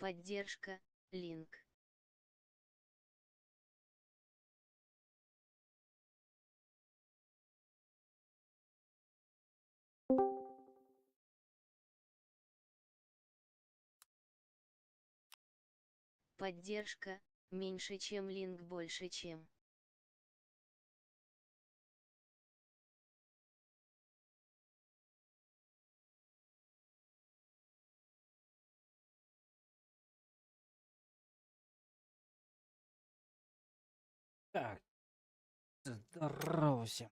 Поддержка, Link. Поддержка, меньше чем Link больше чем. Так, здорово всем.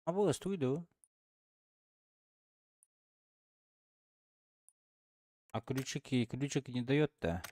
А было студию. А ключики не дает-то?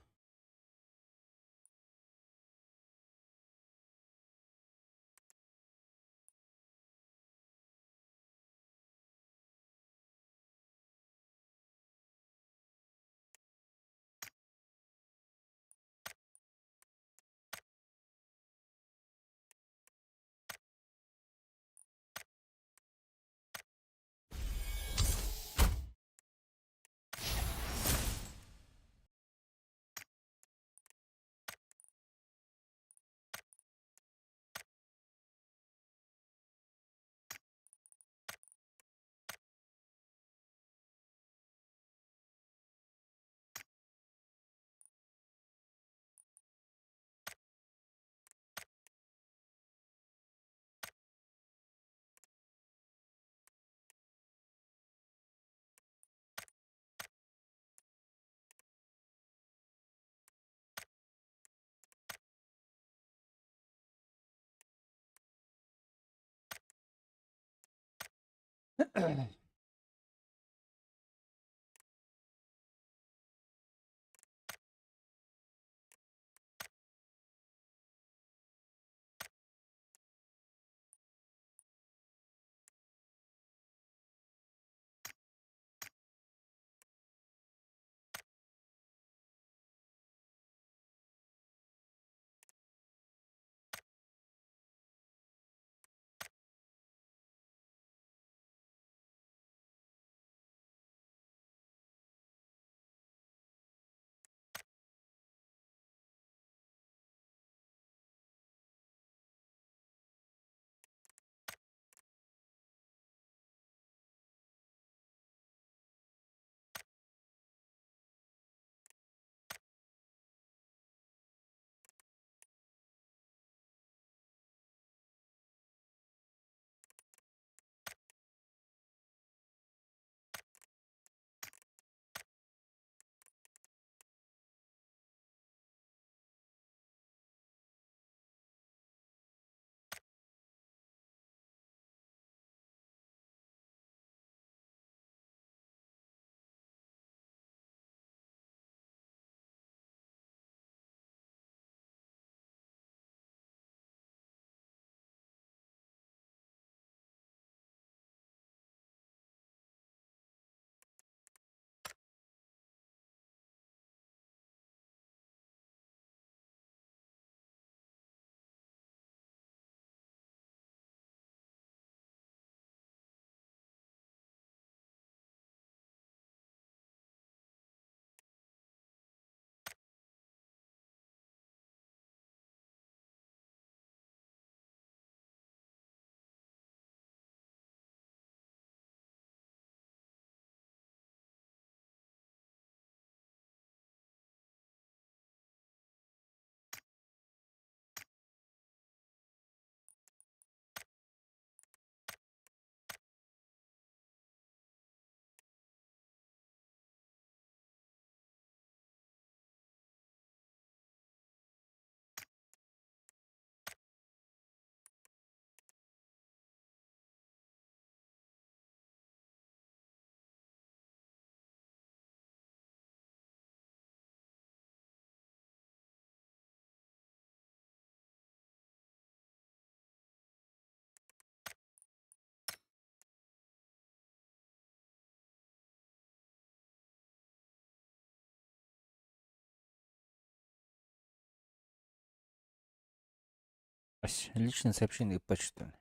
Личное сообщение и почту.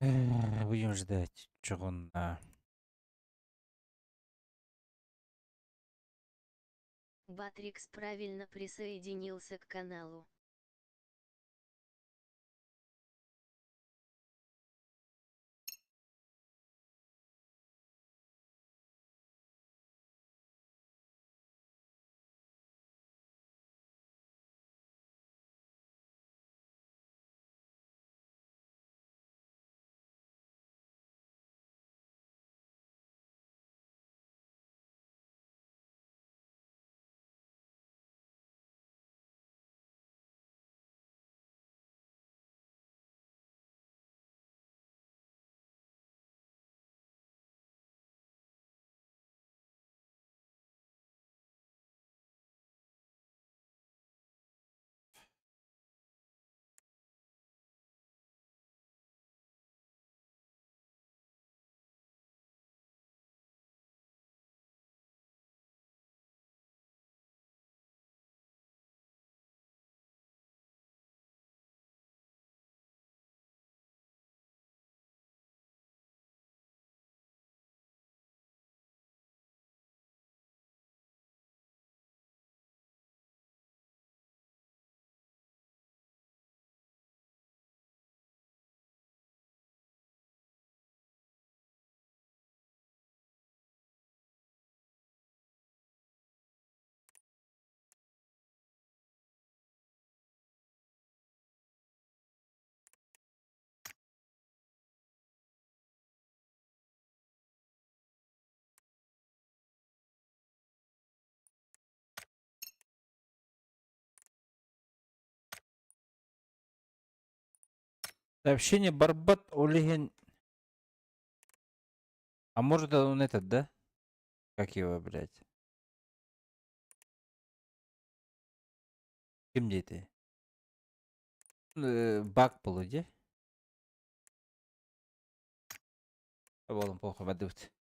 Будем ждать. Чего на. Батрикс правильно присоединился к каналу. Сообщение Барбат Олеген. А может он этот, да? Как его, блядь? Ким диэтэй? Баг буолуо дии. Буолан плохо бардыбыт.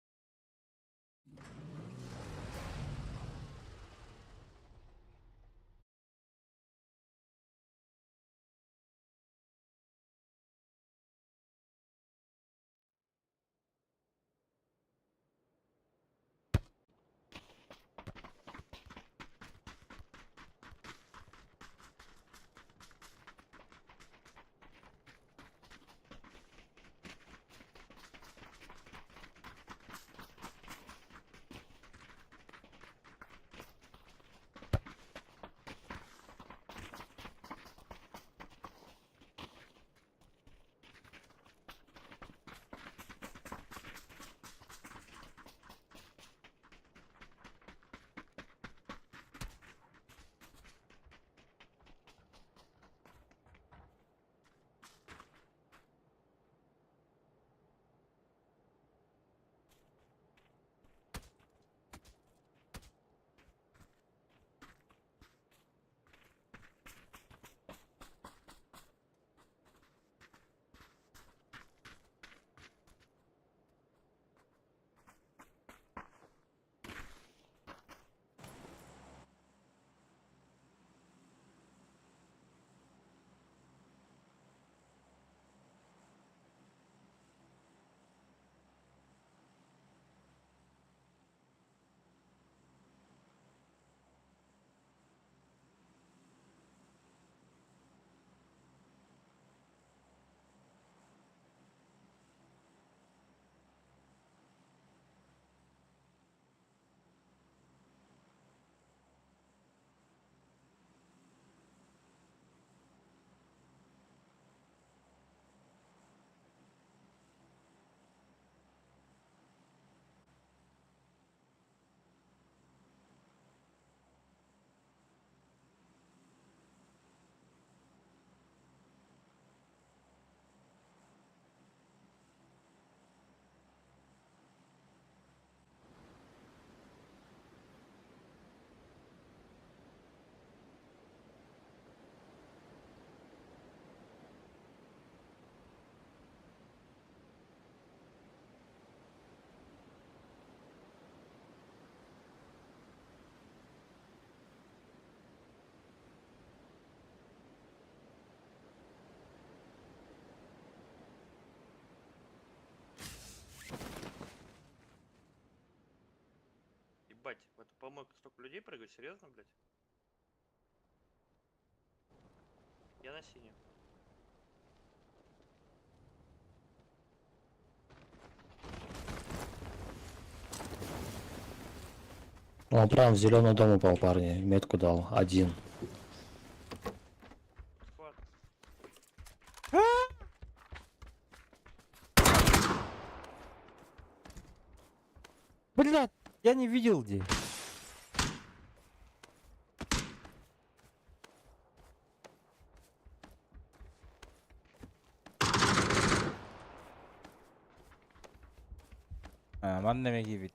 Ебать, в эту помойку столько людей прыгают, серьезно, блядь? Я на синюю. Он прям в зеленый дом упал, парни. Метку дал. Один. Склад. Блядь, я не видел где. А, манна меги ведь.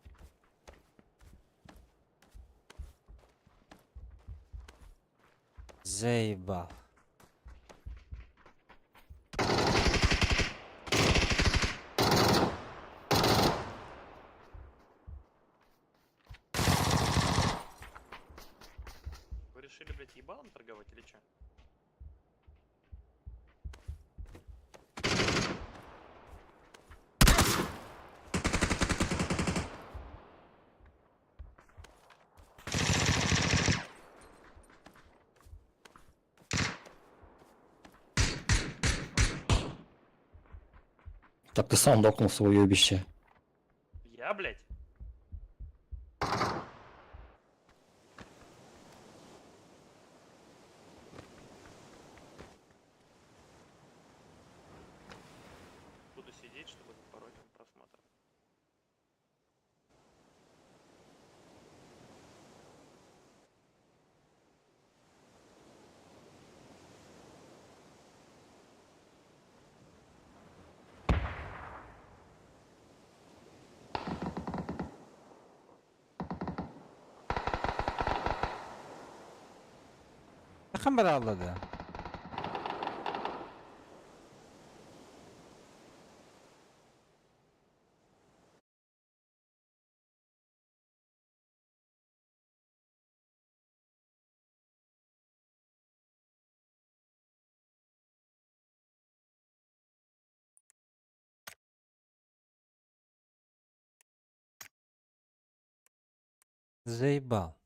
Заебал. Вы решили, блядь, ебалом торговать или чё? Так ты сам докнулся, уебище. Я, блядь? Буду сидеть, чтобы запороть вам просмотр. Sakın bana avladı. Заебал.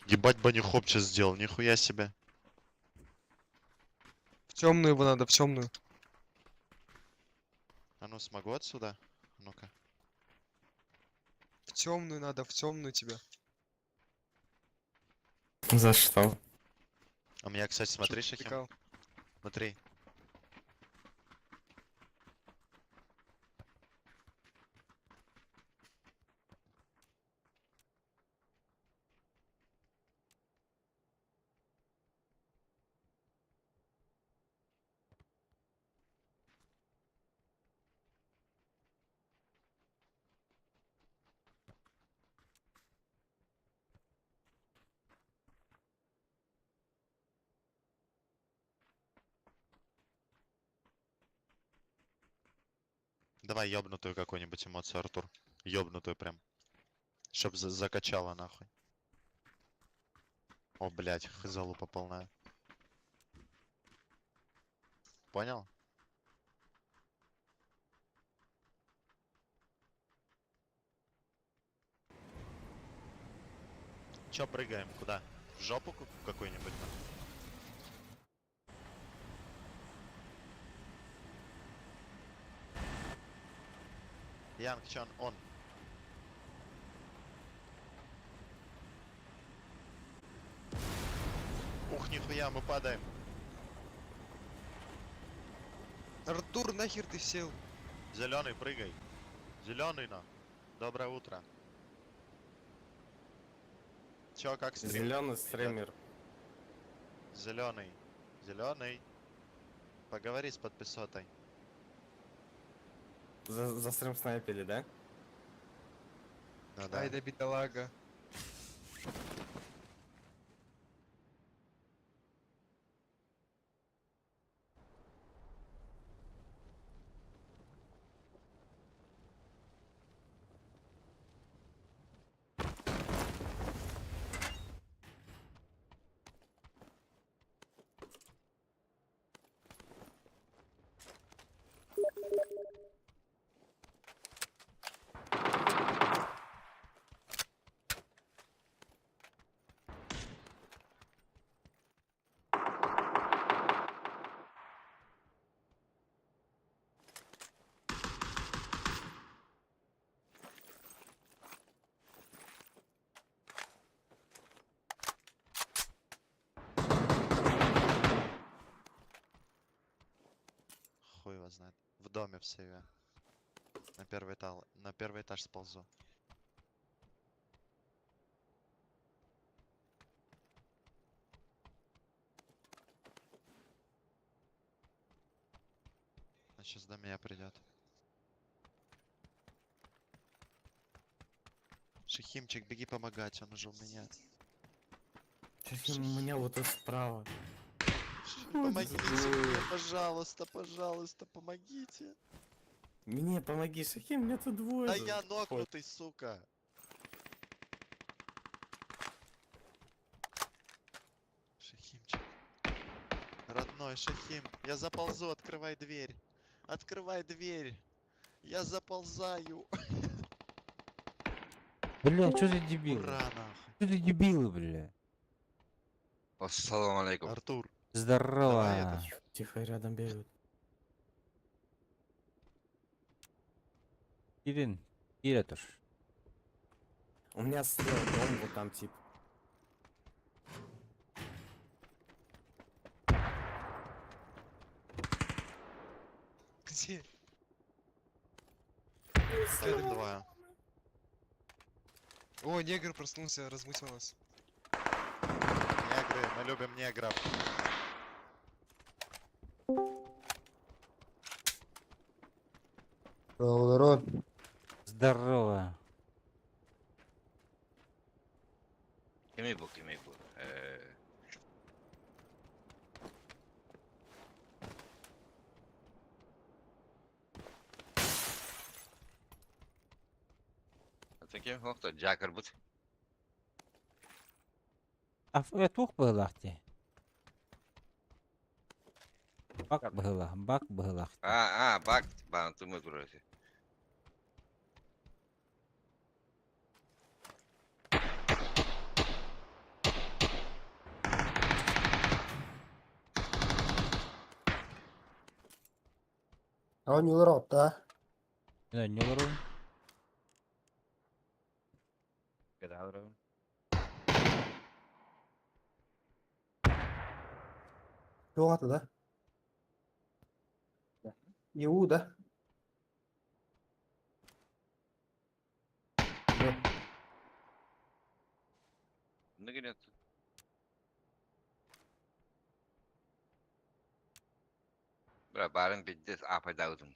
Ебать bunny hop сейчас сделал, нихуя себе. В темную его надо, в темную. А ну смогу отсюда? Ну-ка. В темную надо, в темную тебя. За что? У меня, кстати, смотри, Чтоб Шахим. втыкал. Смотри. Давай ёбнутую какую-нибудь эмоцию, Артур. Ёбнутую прям. Чтоб закачало нахуй. О, блядь, залупа полная. Понял? Чё прыгаем? Куда? В жопу какую-нибудь? Янг Чон он. Ух, нихуя, мы падаем. Артур, нахер ты сел? Зеленый, прыгай. Зеленый на. Доброе утро. Чё, как стрим? Зеленый стример. Зеленый. Зеленый. Поговори с подписотой. За стрим снайпили, да? Ну да. Ай да бедолага. Хуй его знает. В доме в сейве. На первый этаж, на первый этаж сползу. Он сейчас до меня придет. Шахимчик, беги помогать, он уже у меня. Шахим, у меня вот тут справа. Помогите мне, пожалуйста, пожалуйста, помогите. Мне помоги, Шахим, меня тут двое. Да же. я нокнутый, сука. Шахимчик. Родной Шахим, я заползу, открывай дверь. Открывай дверь. Я заползаю. Бля, что за дебилы? Ура, нахуй. Что за дебилы, бля? Ассаламу алейкум. Артур, Здорово. Давай это. Тихо, тихо, рядом бегают. Кирин, Киратуш. У меня слева дом, вот там тип. Где? Рядом двое. О, негр проснулся, размусил нас. Негры, мы любим негров. Здорово. Кими бу, кими бу? Таким хохто жакыр бут. А тух быһылаах Бак быһылаах, бак быһылаах. А, а, бак, бан тумы турасы. Не олорон. да? Иуда. Нигинет. Бра, барын биддес апайдаудун.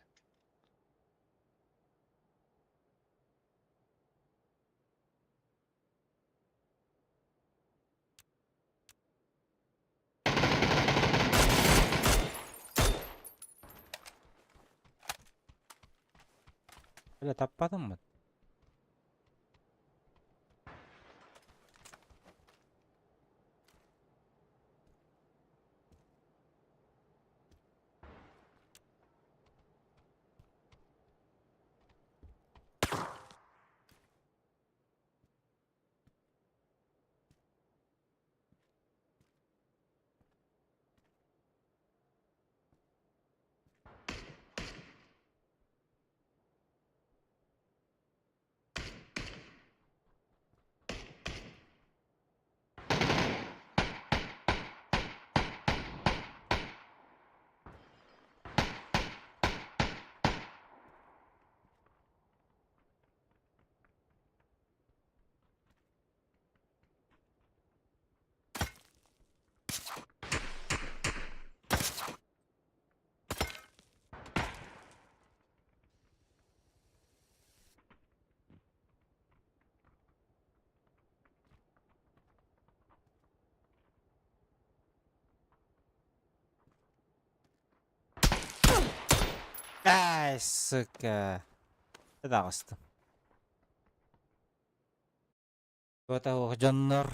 Бля, таппатым mı? Ай, сука. Таҕыстым. Туота дьоннор.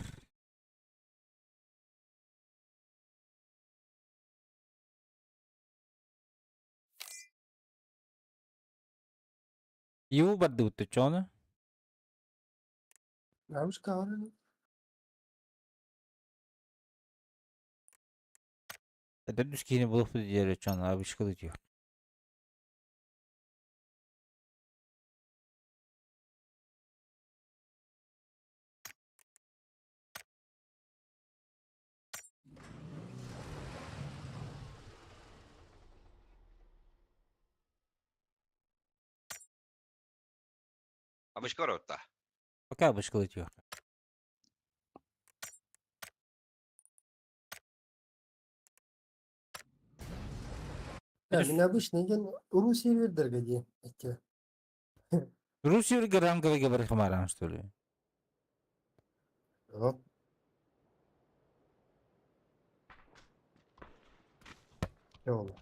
Юу бардыбыт чону? Бабушка говорила. Эдэр киһини булуохпут диэри чону абышкалы диyor. Абышка оротта. Пока абышкалы диyor. Да, мин обычно диэн уруу сервердэргэ дии эти. Русия ранговый говорит хамаран, что ли? Вот. Йола.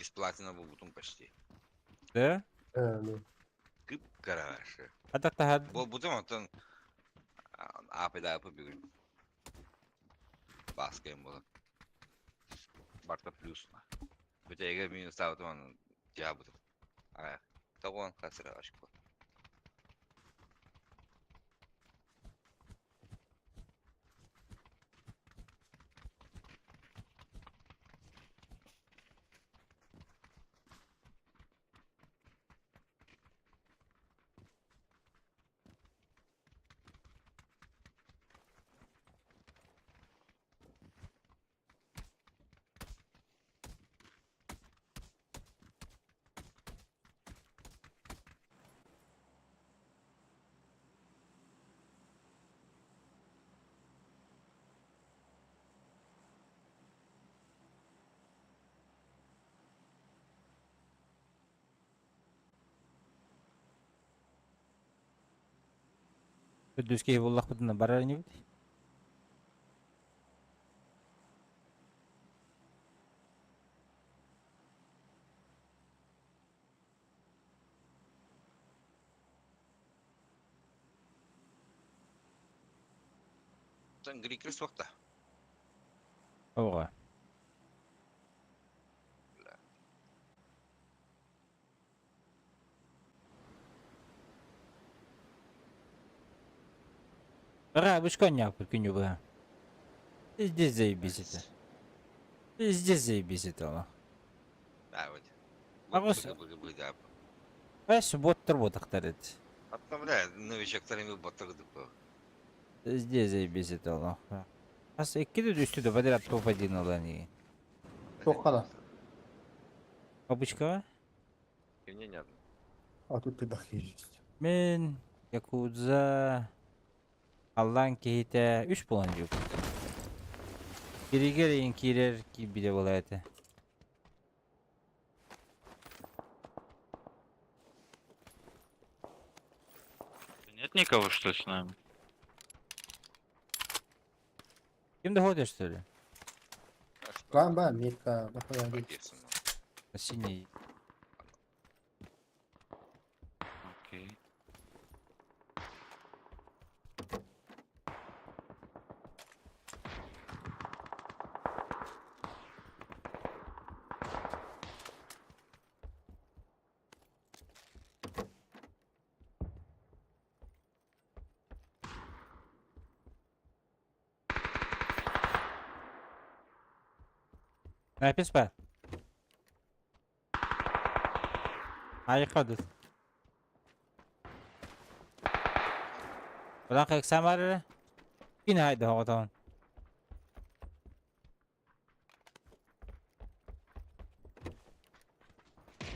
Иккис платина буолбутум почти. Да? Э, ну. Кып карашы. А так та Буолбутум оттон АП да бүгүн. Баскайым буолан. Барта плюс. Бүтәйгэ минус таабытым аны дьаабытым. Аа, тоҕуон хасыра очко. Төрдүс киһи буллахпытына барар инибит. Оттон Грикрис суохта. Оҕо. Ра, вышконняк күнү быһа. Пиздец заебись это. Пиздец заебись это олох. Да, вот. Аҕыс Быгы быгы да. Эс боттар ботахтар эт. Оттон бля, новичоктар эми боттар курдук. Пиздец заебись это олох. Ас икки да үстү да подряд топ-1 ылан игин. Туоххана. Бабочкаҕа? Кимне нет. А тут ты есть. Мин Якудза Аллаан киһитэ үс буолан дьук. Киригэр иин киирэр киирбитэ буолар этэ. Нет никого, что ли, с нами? Ким да ходишь, что ли? План ба, метка, нахуя Молодец, ну. Синий. Окей. Напис па. Айқадыр. Бұдан қайықсам бар әлі? Кин хайда оғытауын.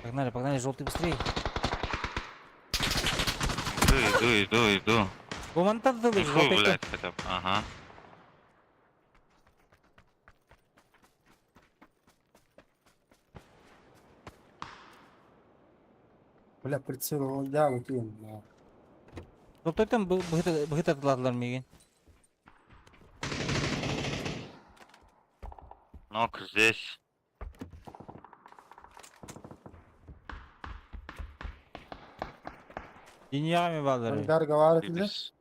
Погнали, погнали, желтый быстрее. Иду, иду, иду, иду. Гумантан ты Инфу, желтый. блядь, хотя бы. Ага. Бля, прицел, да, вот именно. Тоттойтон быһытатылаатылар миигин. Нок здесь. Диньяҕа эмиэ бааллар. Ангарга баар этилэр. Ибис.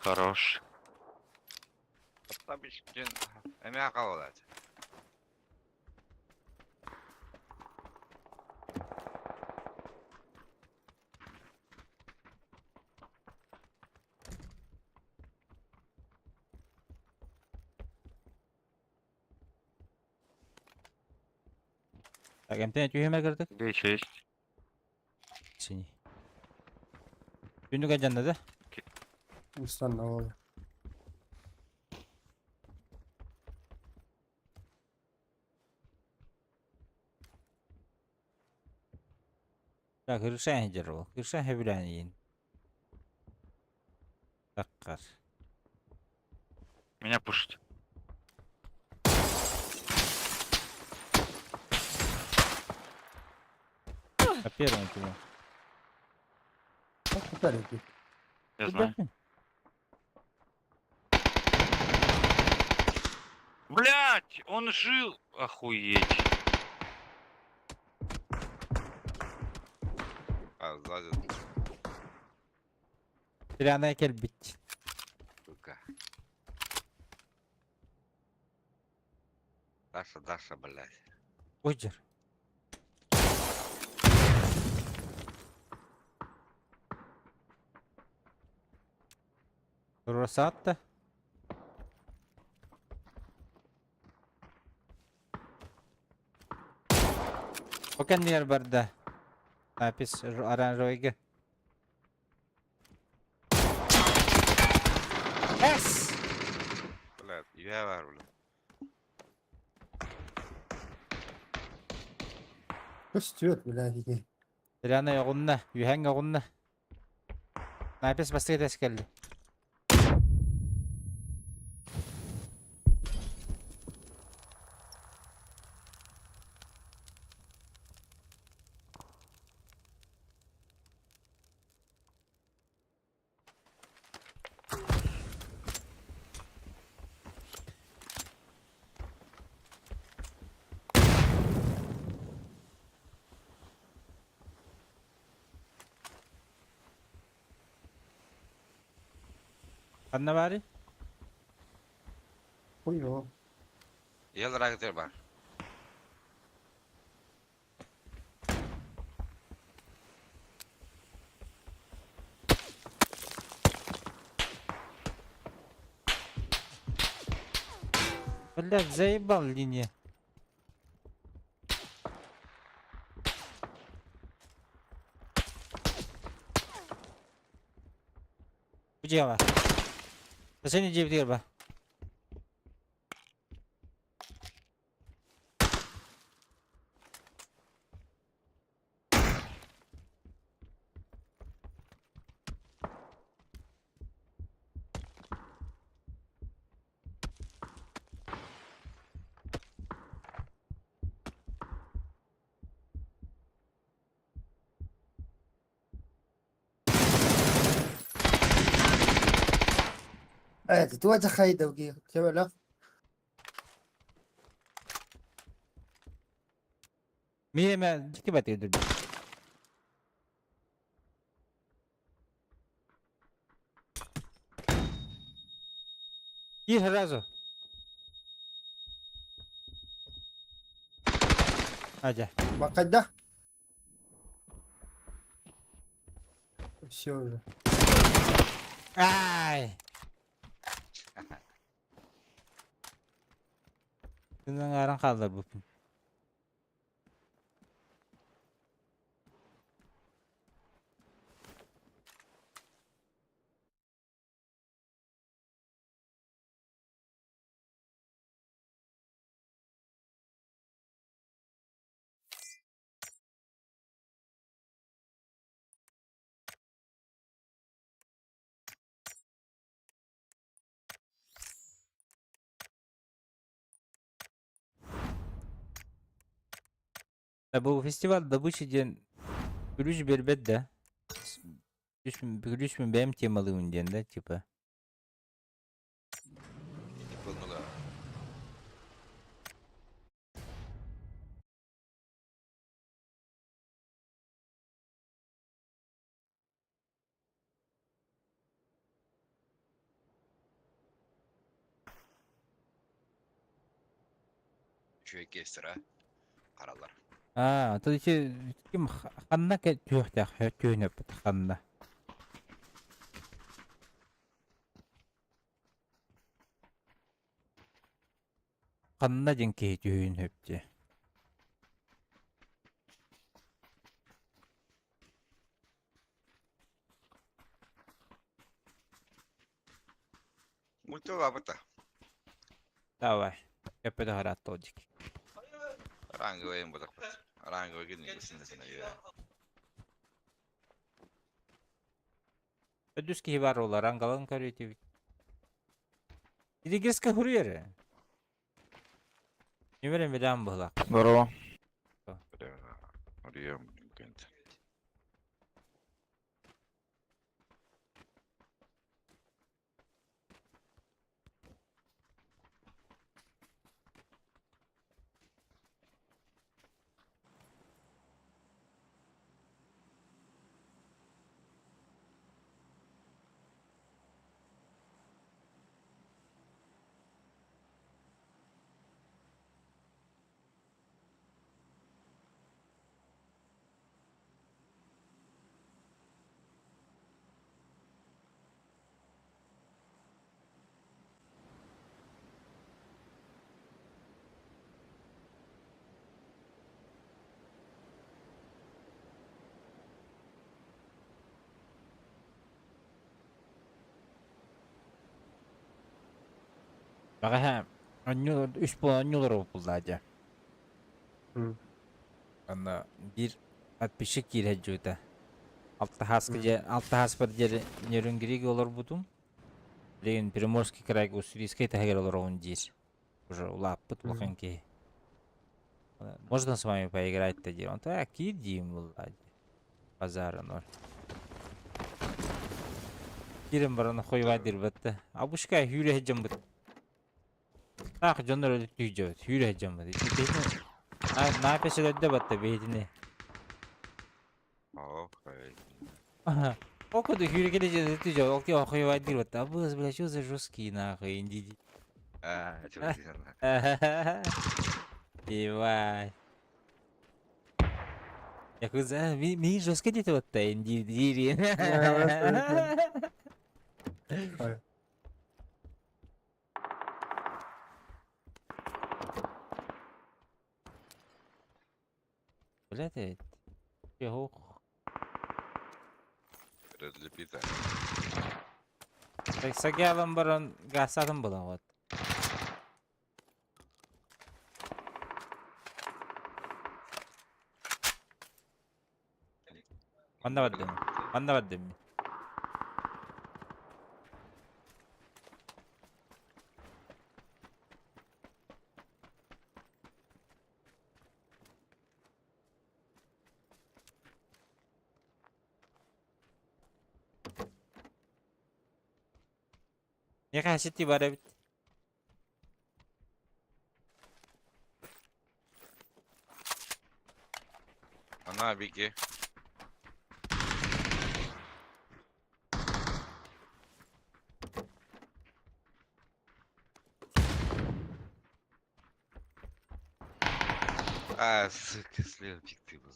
Хорош. Табичтин эмиэ хаалаат. Так, эмтэн түһүмэр кырдык. Где еще есть? Синий. Түннүк дьанна да? Устанна ол. Так, Иршан дьэр ол. Иршан хэбилээн иин. Таккар. Меня пушит. По первому тебе. Так, кутар эти. Я знаю. Блять, он жил. Охуеть. А, сзади, Тирана кэлбит. сука. Даша, Даша, блядь. Ой, дьэр. Росатта. О кэннигэр барда. Напис оранжевыйга. С! Блядь, я бар, блядь. Көстүөт, бля, ити. Тирана оҕунна, үһэҥ оҕунна. Напис бастакы тэс кэлли. Ханна баарый? Хуйо. Ел рагтер бар. Блядь, заебал линия. Бу бар. Сeni дьиэбитигэр бар. Это туа хайда кебеле. Миэмэ дьикти бат өйдүр. Киир сразу. Адя. Макайда. Все уже. Ай! Тыныңаран хааллар буппун. Бу фестиваль добычи диэн күлүүс биэрбэт да. Күлүүс мин бэйэм темалыыбын диэн да типа. Үчүгэй кейстэр а харалар. Аа, то ити ким ханна түһүөхтээх түһүнэппит ханна. Ханна диэн киһи түһүөн сөп дии. Мультилабыта. Давай. Кэппэтэ хараатта дик. Ранговый бодохпут. Ранговый гин Өдүс киһи бар ол рангалан көрүтүбүт. Идигеска хуруйар. Нөмерин билэн быһылаах. Здорово. Прием. Баҕаһа онньу үс буолан онньулар буолла дьэ. Онно биир подписчик киирэ дьута. Алта дьэ алта хааспар диэри Нерюнгригэ олорбутум. Билигин Приморский крайга Уссурийскай таһыгар олоробун диир. Уже улааппыт улахан киһи. Можно с вами поиграть-то диир. Онто а киир диим булла дии. Базара ноль. Киирэн баран хойваа диирбэт Абушка хүүрэ сылдьаммыт. Таах дьоннор өлүк түйдьэбит, хүүрэ сылдьаммыт. Наапес өлөрдө батта бэйэтини. О, куда хүүрэ келе жетти жо, ол ки охойваа диир батта. Абыс, бля, что за жесткий нахуй, инди. А, чего Ебать. Якуза, ми, ми жестко дети вот та инди дири. Блядь, Йох. Разлепита. Так сагялам баран гасатын була вот. Манна бардым. Манна бардым. Миэхэ сити бар эбит. Она беги. А, сука, слева пик ты был.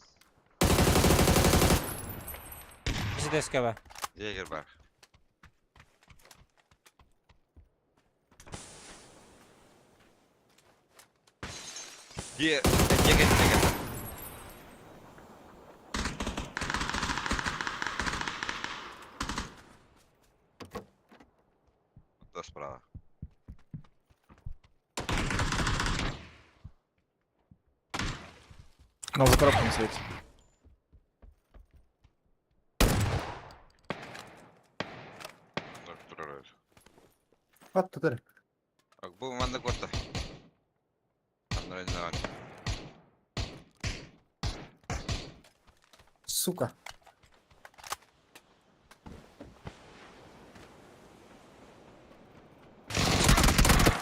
Иситескава. Егер бар. Е, егер, егер. Да, справа. Новый коробку не светит. Хат тутар. Бу манна куотта. Анна. Сука.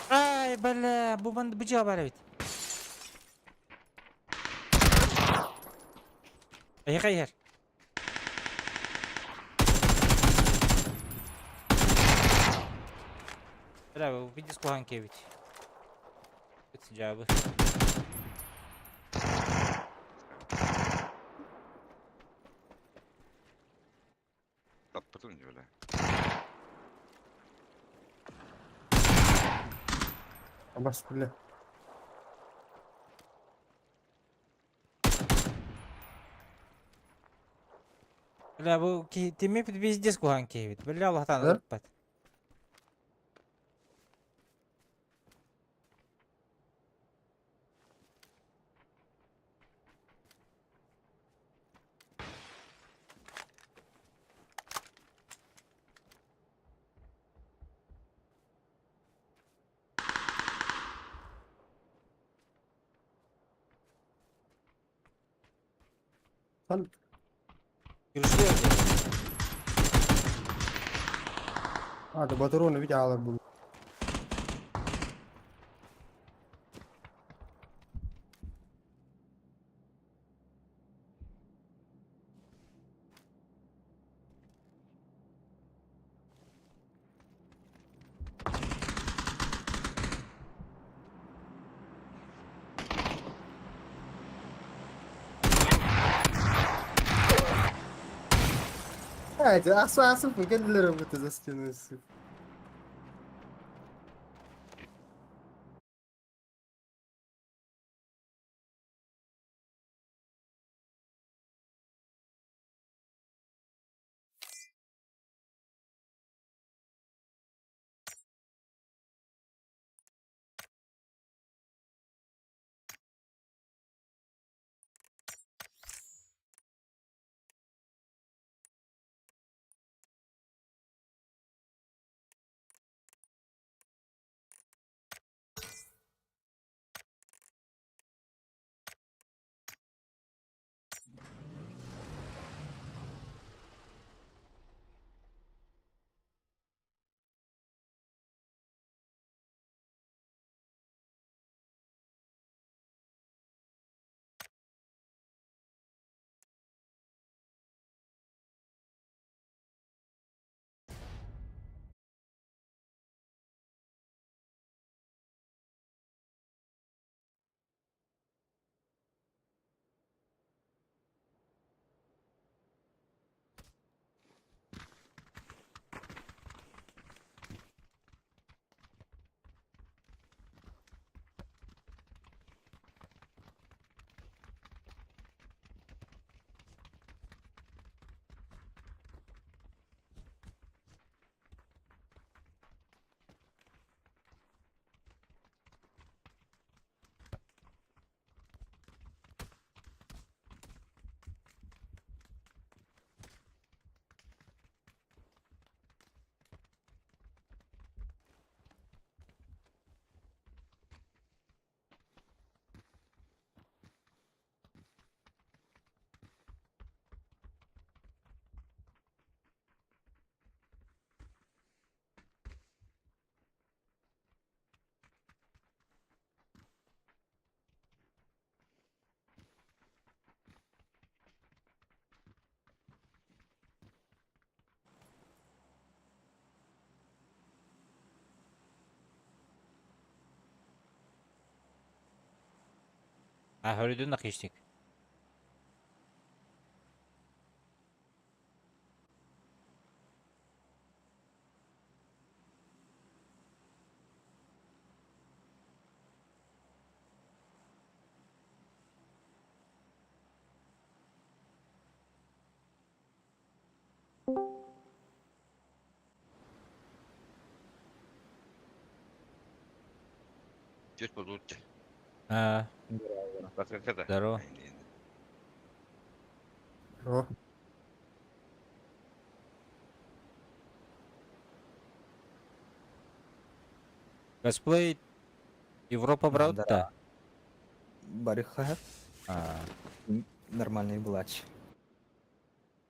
Ай, бля, бу банд бу дьиэ бар эбит. Эһиэхэ иһэр. Бля, бу видишь куһаҕан киэбит. Дьаабы. Таппытым дии бля. Абас, бля. Бля, бу киһи тиммипит пиздец куһаҕан киһибит. Бля, Аллахтан Да? ылыппат. Хан- Görüşüyor diye. А, да батароны видя алар был. А, это асу асу, это за стеной, сука. А, hörüdün nakıştık. Чуть получше. А, Здорово. здорово. О, Косплей Европа брат-то? Барыха А, нормальный блач.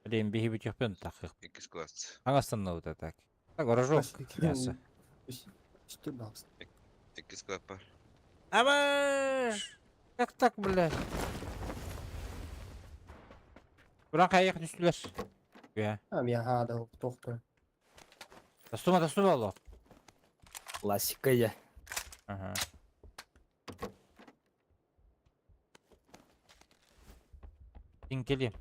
Блин, биһи бүтүөхпүн тахых. Иккис класс. Аҥастанныбыта так. Так, рожок мясо. Иккис класс бар. Абаш! Как так, блядь? Буран хайах түстүлэр. Үө. Миэхэ тохто. Тастума, тастума олох. Классика я. Ага. Тинкели.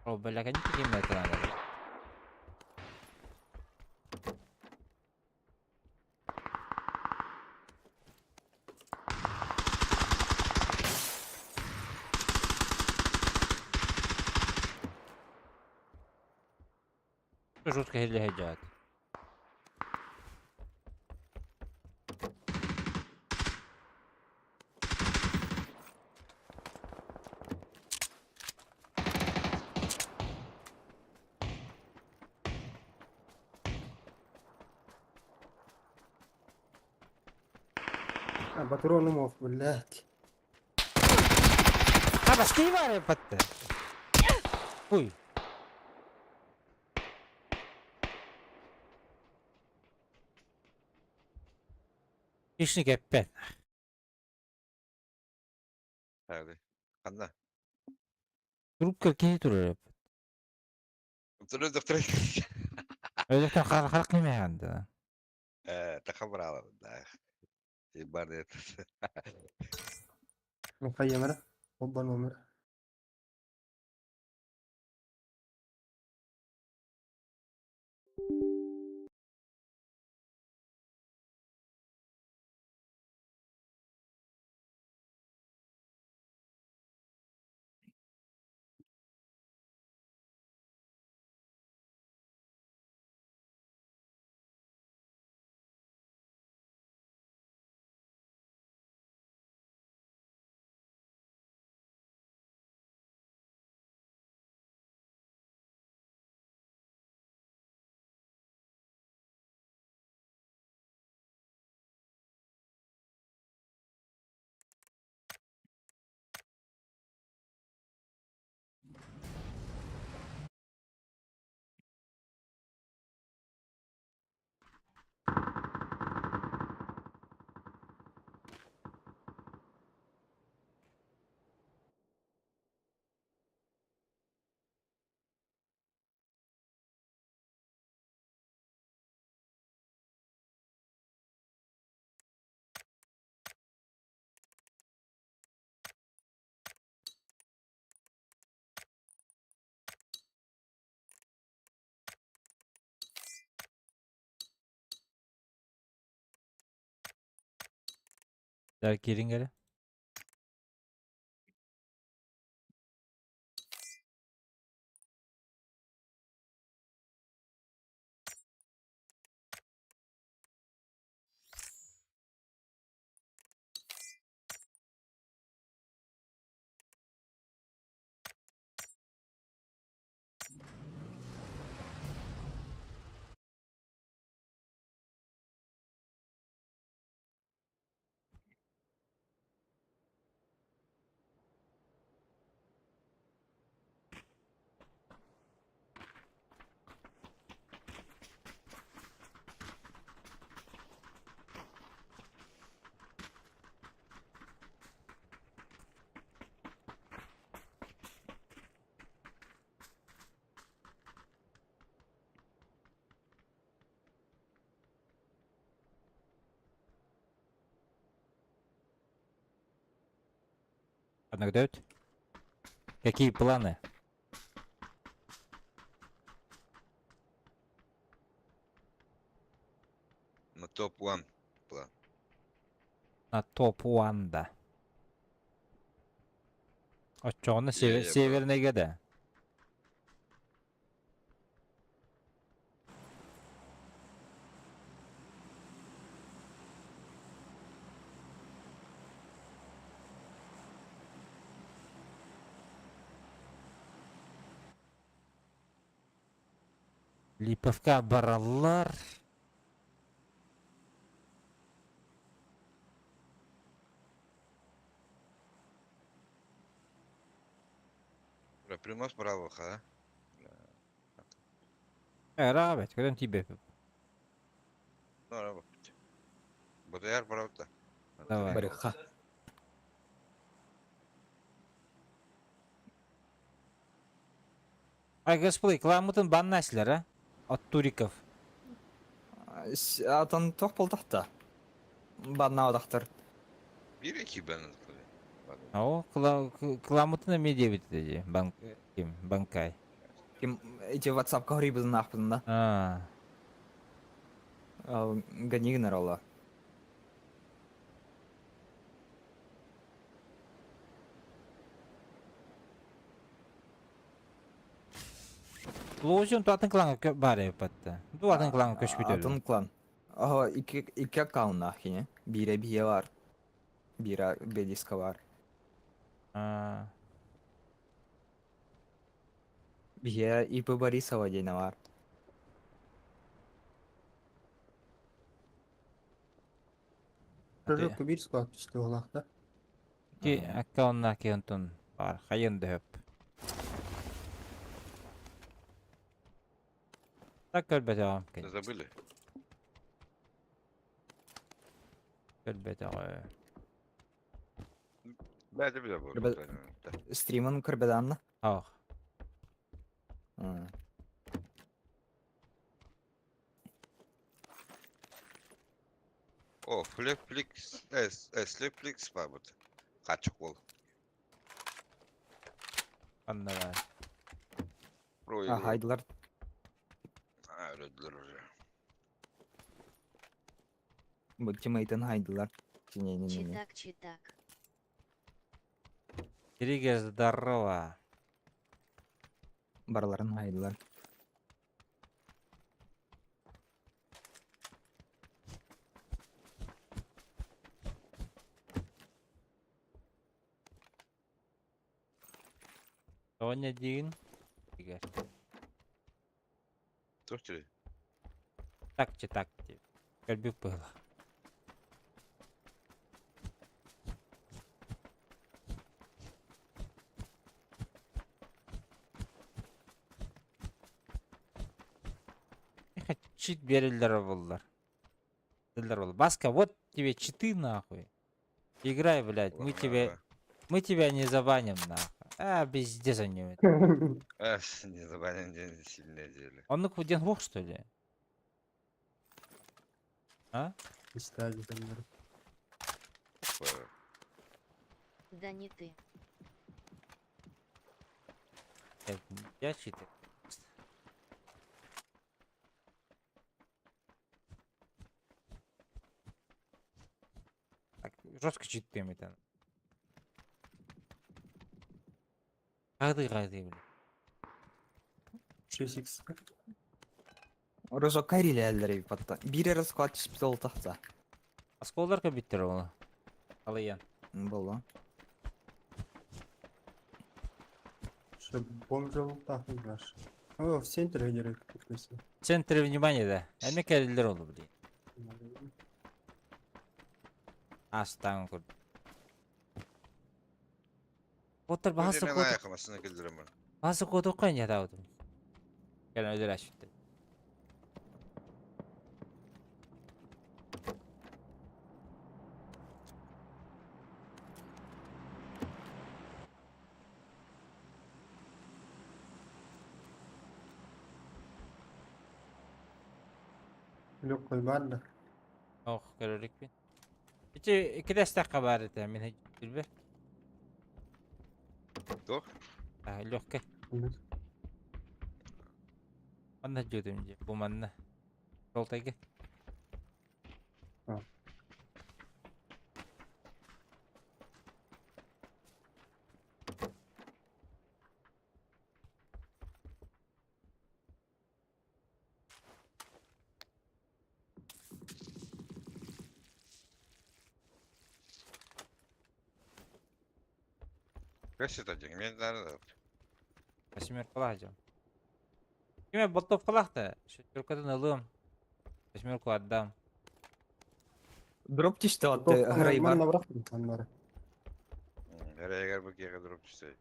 О, бля, они какие это надо. Жестко делать. Патроны мог, блядь. А, басты бар патты. Ой. Хищник опять. Hadi. Ханна. Трубка киһи турар. Доктор, доктор. Өлөктөн харах кимэхэнде. Э, тахабрала, да. Бар Михаил, оба номер. Кириҥ эрэ. Анекдот? Какие планы? На топ-1 план. На топ-1 да. Оччоҕуна Я- я северныйга да. Липовка бараллар. Примос браво, ха. Рабет, көрөн тиийбэппит. Ну, рабо. БТР правда. Давай. Барыха. Ай, господи, кыламмытын баннаслар, а? От туриков. Атын туох буолтахта? Баннаабатахтар. Биир эки бен. О, кыламмытын эмиэ диэбит дии, банк, ким, банкай. Ким эти WhatsApp-ка хоруйбутун аахпытын да. А, Гони гынар ола. Лозион туатын кланга бар эпатта. Ду атын кланга көшпүт Атын клан. Ага, икки икки аккауннаах кини. Биирэ биһиэ бар. Биирэ Белиска бар. А, Биһиэ ИП Борисова диэнэ бар. Прыжок биир склад түстэ буолаахта. Ки аккаунна ки онтон бар хайын дөһөп. Так көрбөтөҕүм. Забыли? Көрбөтөҕүм. Да, это бля Ребят- Стримын көрбөдө Ох. О, флипфликс, слипфликс бабыт. Качык бол. Анна бар. Про А, хайдылар. А, өлөдүлөр уже. Бу тиммейтин хайдылар. Не-не-не. Читак, читак. Триггер, здорово. Барыларын хайдылар. Тоня дигин. Триггер. Туох тири? Так читак. Көрбүк было. Эх, чит берилдер боллар. Берилдер боллар. Баска, вот тебе читы нахуй. Играй, блядь, мы тебя не забаним нахуй. А, пиздец они. А, не забаним день сильное дело. Он ну ден бог, что ли? А? Истади там. Да не ты. Я читер. Так, жестко читаем это. Гады, гады, блядь. 6x. Розо карилээлери батта. Биир расклад түспүт ол тахта. Осколдар көбүттер оны. Алыян. Болла. Что бомжа так наш. О, в центре где купился. В центре внимания, да. Эме кәрилер олу, блин. Астан көр. Оттар басы Мен кот. аяқымасына келдіремін. Басы кот оқайын ятаудым. Кәлін өдір ашытты. Легкой банда. Ох, көрөлүк бин. Ичи кидестаққа бар ете, мен билбе. Туох? А, легкий. Манна жөдөм же, бу манна. Жолтайга. А. Кәсі та ден, мен дары Восьмерка лаһдьам. Киме болтовка лахта. Шестеркадан ылым. Восьмерку отдам. Дроп түстү атты Грейбар. Манна бырахтым аннары. Эгер бу кеге дроп түсті.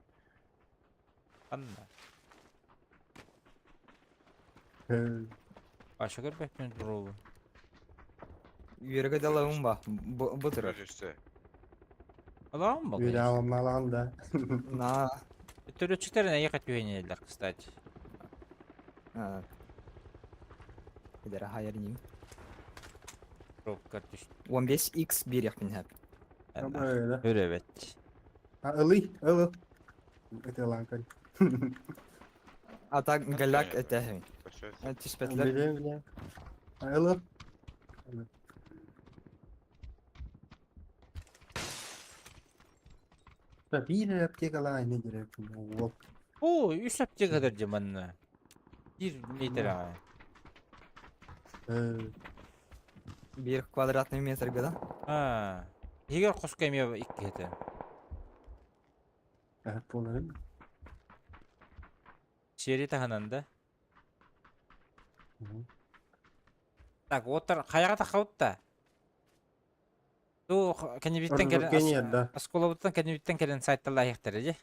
Анна. Баша көрбөппүн дробу. Үөргэ далабын ба. Бу бу турар. Түстэ. Алаҕын ба? Үөрэ аламалаан да. На. Төрөччүктэр эйиэхэ түһэнэллэр, кстати. А. Эдэр хайар ним. Дробкар түс. 15x биэриэхпин сөп. Öyle. Өрөбөт. А, ылый, ыл. Ытылаан көр. А так галяк этэһин. Көрсө. Түспэтлэр. Билем, билем. А, ыл. Биир аптекалаа не керек. Ол. О, үс аптекадар же манна. Бир метр аҕай. Бир квадратный метрга да. А. Егер хоско эмиэ икки этэ. Боларым. Сиэри таһынан да. Так, оттар хайаҕа таххабыт да. Ту кэннибиттэн кэлэн Ордук да. оскуолабыттан кэннибиттэн кэлэн сайталаахтара дьэ.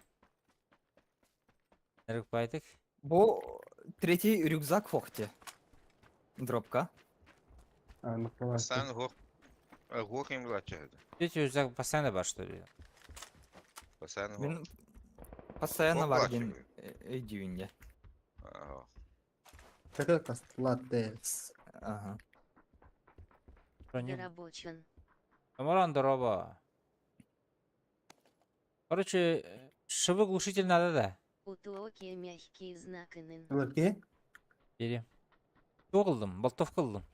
Эрик Бу третий рюкзак фохте. Дропка. А, ну классно. Сан гох. Гох им влача. Третий рюкзак постоянно бар, что ли? Постоянно гох. Мин постоянно Ох, бар плачу. диэн өйдүүнде. Ага. Какая латекс. Ага. Броню. Рабочен. Амаран здорово. Короче, швы глушитель надо, да? Утуоки мягкий знак инн. Лаке? Бери. Туох ыллым, болтовка ыллым.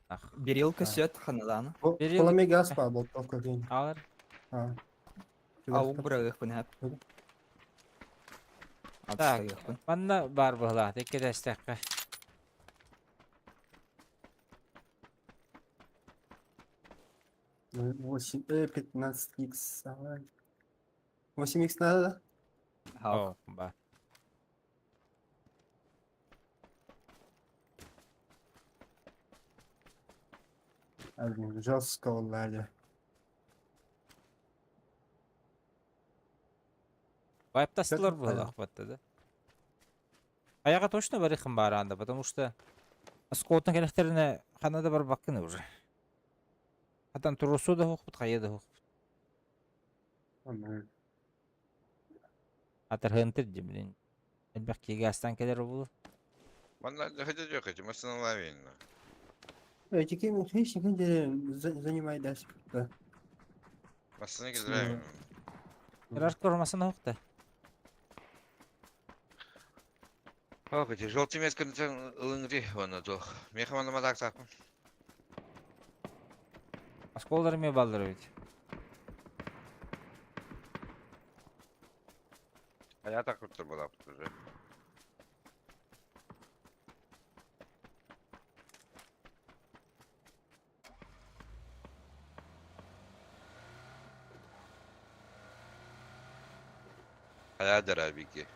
Ах, Берилка А. сөт ханадан. Бери- Коломе газ па, болтовка кин. алар. А. Ау бырагыхпын хэп. Так. Атыстыгыхпын. Манна бар быһылаах, текке тэстэххэ. 8, 15 х давай. 8 х надо, да? Хау. О, ба. А, блин, жестко ладя. Вайптастылар Как быһылаах батта да. Аяға точно барыхым бар анда, потому что осколоттан кэлэхтэринэ ханна да барбаккын уже. Хатан турусу да хохпут, хайа да хохпут. Атархынтыр дим, блин. Элбэх кигэстан кэлэр буолу. Манна хотя дёкать, машина лавина. Эти кем хищник, занимай дальше. Да. Машина кидраем. Ираш кормасын хохта. Ох, эти желтый метка ылыңри, оны тох. Меха мана мадак тақпын. Осколдар ме балдыр ведь. А я так вот была уже. А я дарабики.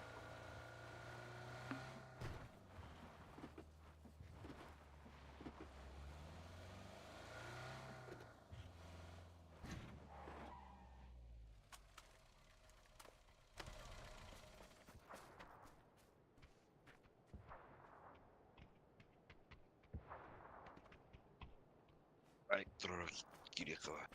Ай, Кирикова.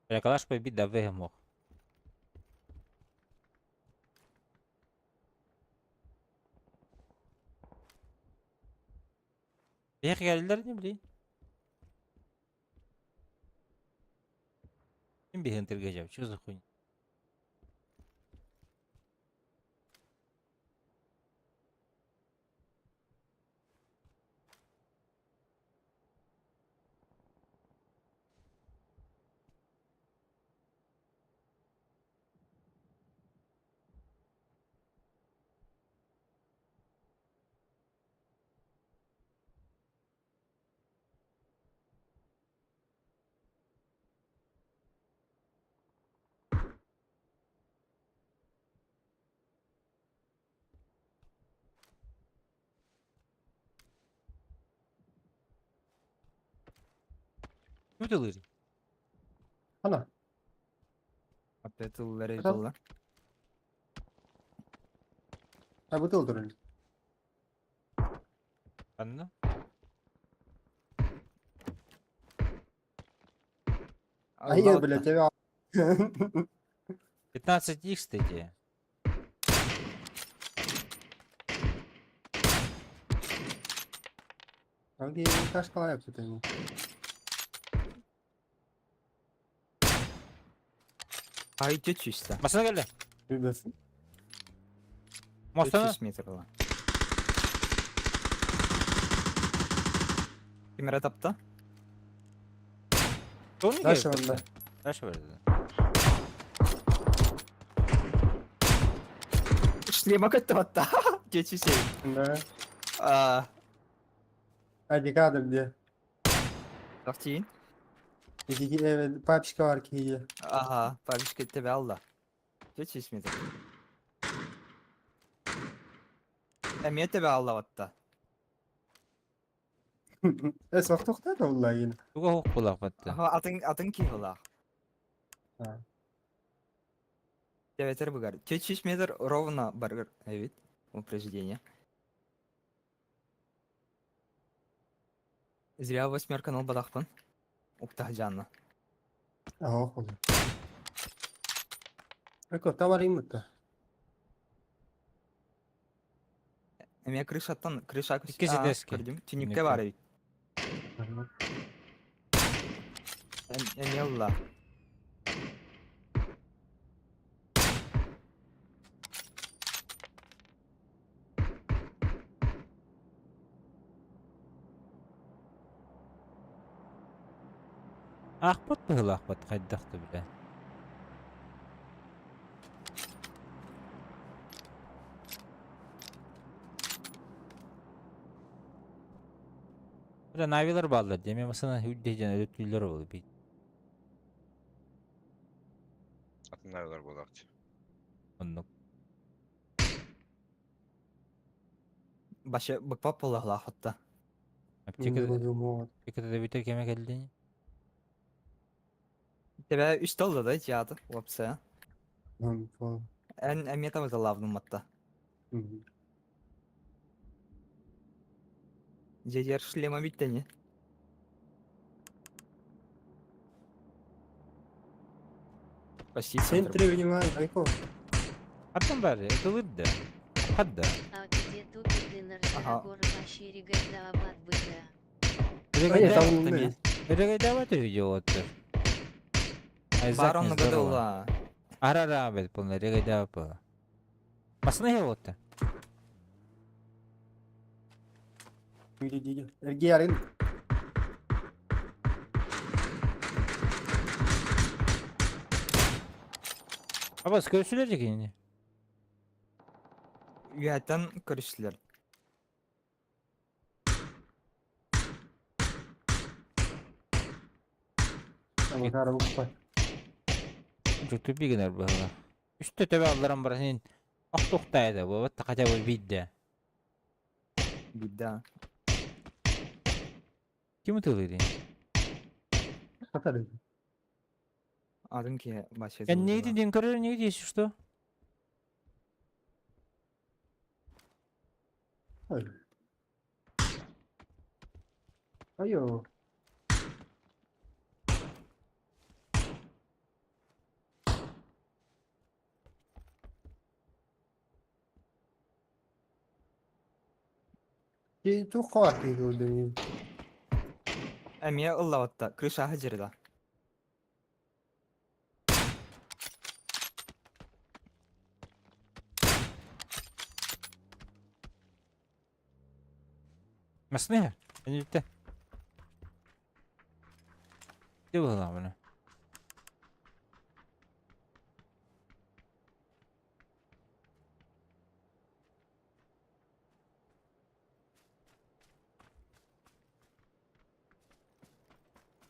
Бля, калаш побить да мог. Бэх geldiler не блин. Ким биһин тиргежеп, что за хуйня? Ким ытылыыр? Ана. Опять тыллары Ата. тылла. А бутыл турар. Ханна? Айы, блядь, тебя. 15 х эти. Окей, кашкалай абсолютно. Ай, чисто. Масына келді. Ребят. Мостаны. 400 метр была. Кемера тапта? Тоны Дальше вам, да. Дальше бар. Шлема көттө батта. 407. Да. А, А декадр где? тахтин. Iki папочка var ki. Ага, папичка тебя алла. 400 метр. Эмиэ тебе алла батта. Эс вақт тоқтады олла yine. Туга хук булак батты. Ага, атын атын ки була. А. Теветер бугар. 400 метр ровно баргар. Эвит. Упреждение. Зря восьмерка нол бадахпын. Уктах жанна. Ага, oldu. Эко, товар иммутта. Эмиэ крышаттан крыша Икки жетеске. Көрдүм. Түнүккө. Түнүккө бар эбит. Эмиэ ылла. Ахпат быһыл ахпат хайдахты биле. Бля навилар баллар деме масана хүдде жана өтүлөр болу бит. Атын навилар буолаахчы. Оннук. Башы быкпап була хатта. Аптека аптекада битер кеме келдин. Тебе үч толду да жаады опция. Эн эмиэ табыта лавным матта. Жедер шлема биттени. Почти центр. Центре внимание, Айко. Аттан бары, ытылырды. Хадда. А где тупит Ага. Нарсарагор Башири Гайдаабад БГ? Ай, там Тами. Регайдават видео оттыр. Барон нагадала. Арара бет полный регайдават было. Масына хевотта. Эрге арын. Абас көрсүлөр жекени. Үйәттен көрүштүлөр. Ама кара укпай. Жүктү бигенер быһыла. Үстө төбө алларан бар сен ак туктайды бу батта хотя бы бидде. Бидда. Ким ытылыр? Хатар. Атын ки башы. Я не ден көрөр не дейсіз что? Ай. Айо. Ки ту хватит oldu. Эмиэ ыллабатта. Крыша хажырда. Масына? Энилте. Де быһыла мына.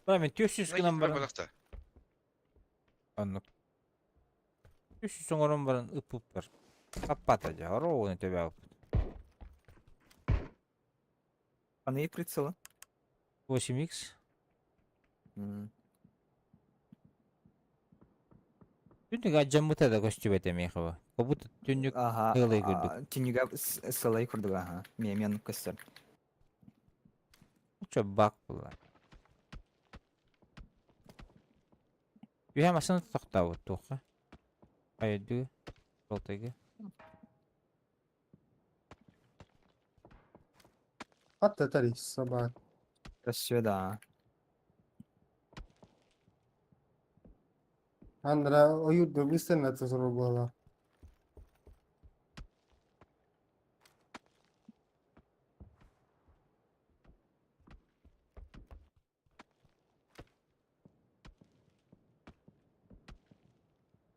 Бара мен 400 гынан баран. Буолаахта. Оннук. 300 оҥорон баран ыппыт бар. Аппата дьэ, оруобуна төбө Аны прицела. 8x. Түннүк алдьаммыта да көстүбэт эмиэхэ бу. Как будто түннүк Аха, сыалай курдук. Түннүгэ сылай курдук аха. Миэмиэн көстөр. Чо бак була. Үһэ массыына тохтообут туохха? Айдыы, Жолтайга. Hatta tarih sabah. Көстүө да. Andra ойуурга быстарна тосорор буола.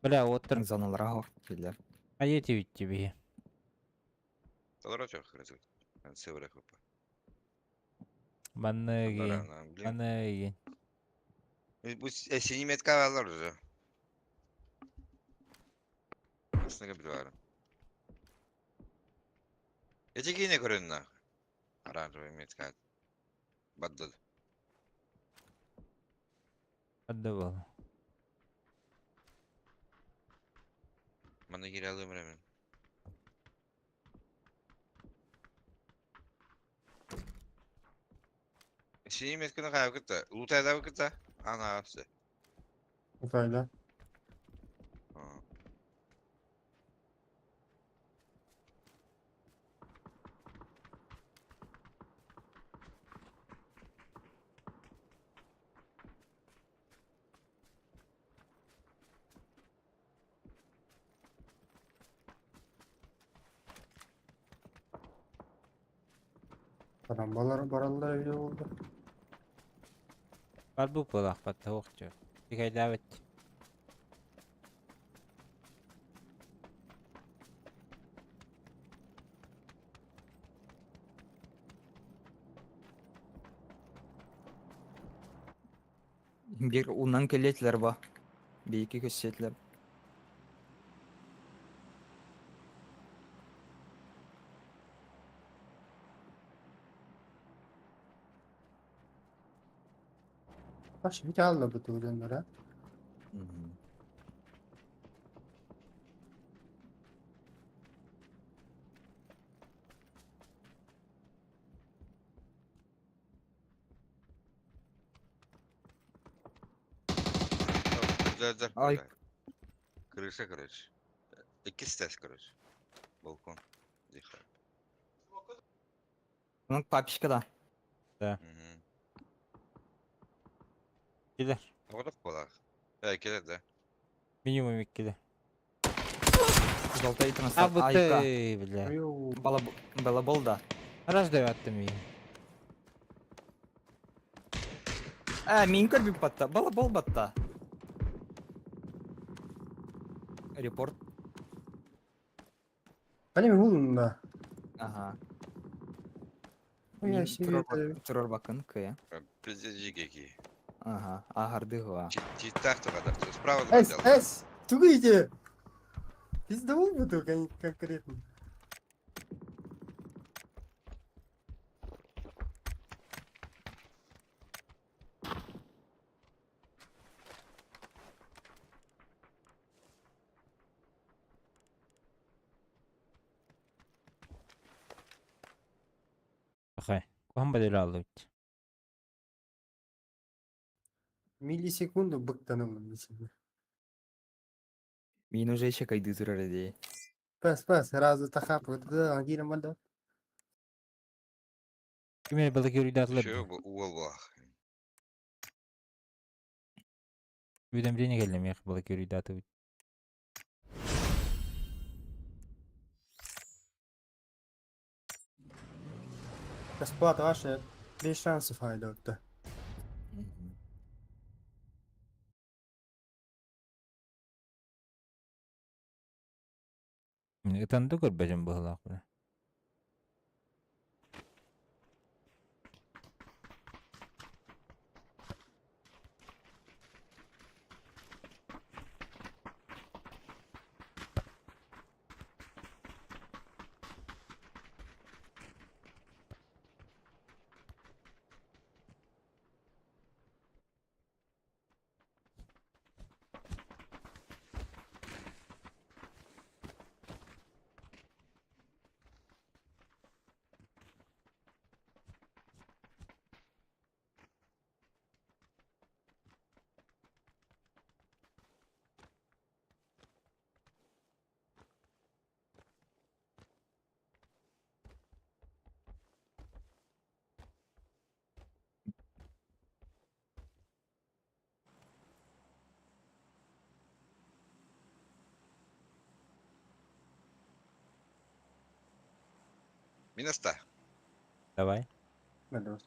Бля, оттор Зоналара хоқ келер. айы тибитти биһи. Толору чох кырызык. Сывыра хопа. Манныгин, манныгин. Бу синий метка алар уже. Астына bir var. Эти кине көрөн на. Оранжевый метка. Баддад. Адда бол. Маны кире алым мен. Синий метканы кайып кетти. Лутайда кетти. Ана все. Утайда. Karambalar бараллар öyle oldu. Бар бу булах батта оqчу. Бикайдабыт. Bir унан келетилер ба. Бейки көстетилер. Baş bir aldı bu tuğlanlara. Ай. Крыша, короче. Икки стес, короче. Балкон. Дихай. Onun папишка да. Мгм. Килер. Оғдық болақ. Ә, келеді да. Минимум иккилер. Жолтай А транслат. Айка. быты, бля. Ой, Балабол да. Раз деп аттым мин. Ә, мин көрбүп батта. Балабол батта. Репорт. Hani mi bulun da? Ага. Ой, Мин şimdi турор бакын кыя. Пиздец жиги. Ага. Ахардыгва. Читтах тоғадақ. Справа Es es. Тугуйте. Biz de olmadı конкретно. Бахай. Кухан бадел алды. Миллисекунду быктанылым mesela. Мин уже еще кайды турар иди. Пас пас разы тахап да ангирам банда. Кимер балык юридатылар. Чё бұл уол болақ. Уведомление келдем яқ балык юридаты. Бесплат ваше без шансов айдотты. Ытанды көрбөжүм быһылаах бля. Минус-то. Давай. Плюс.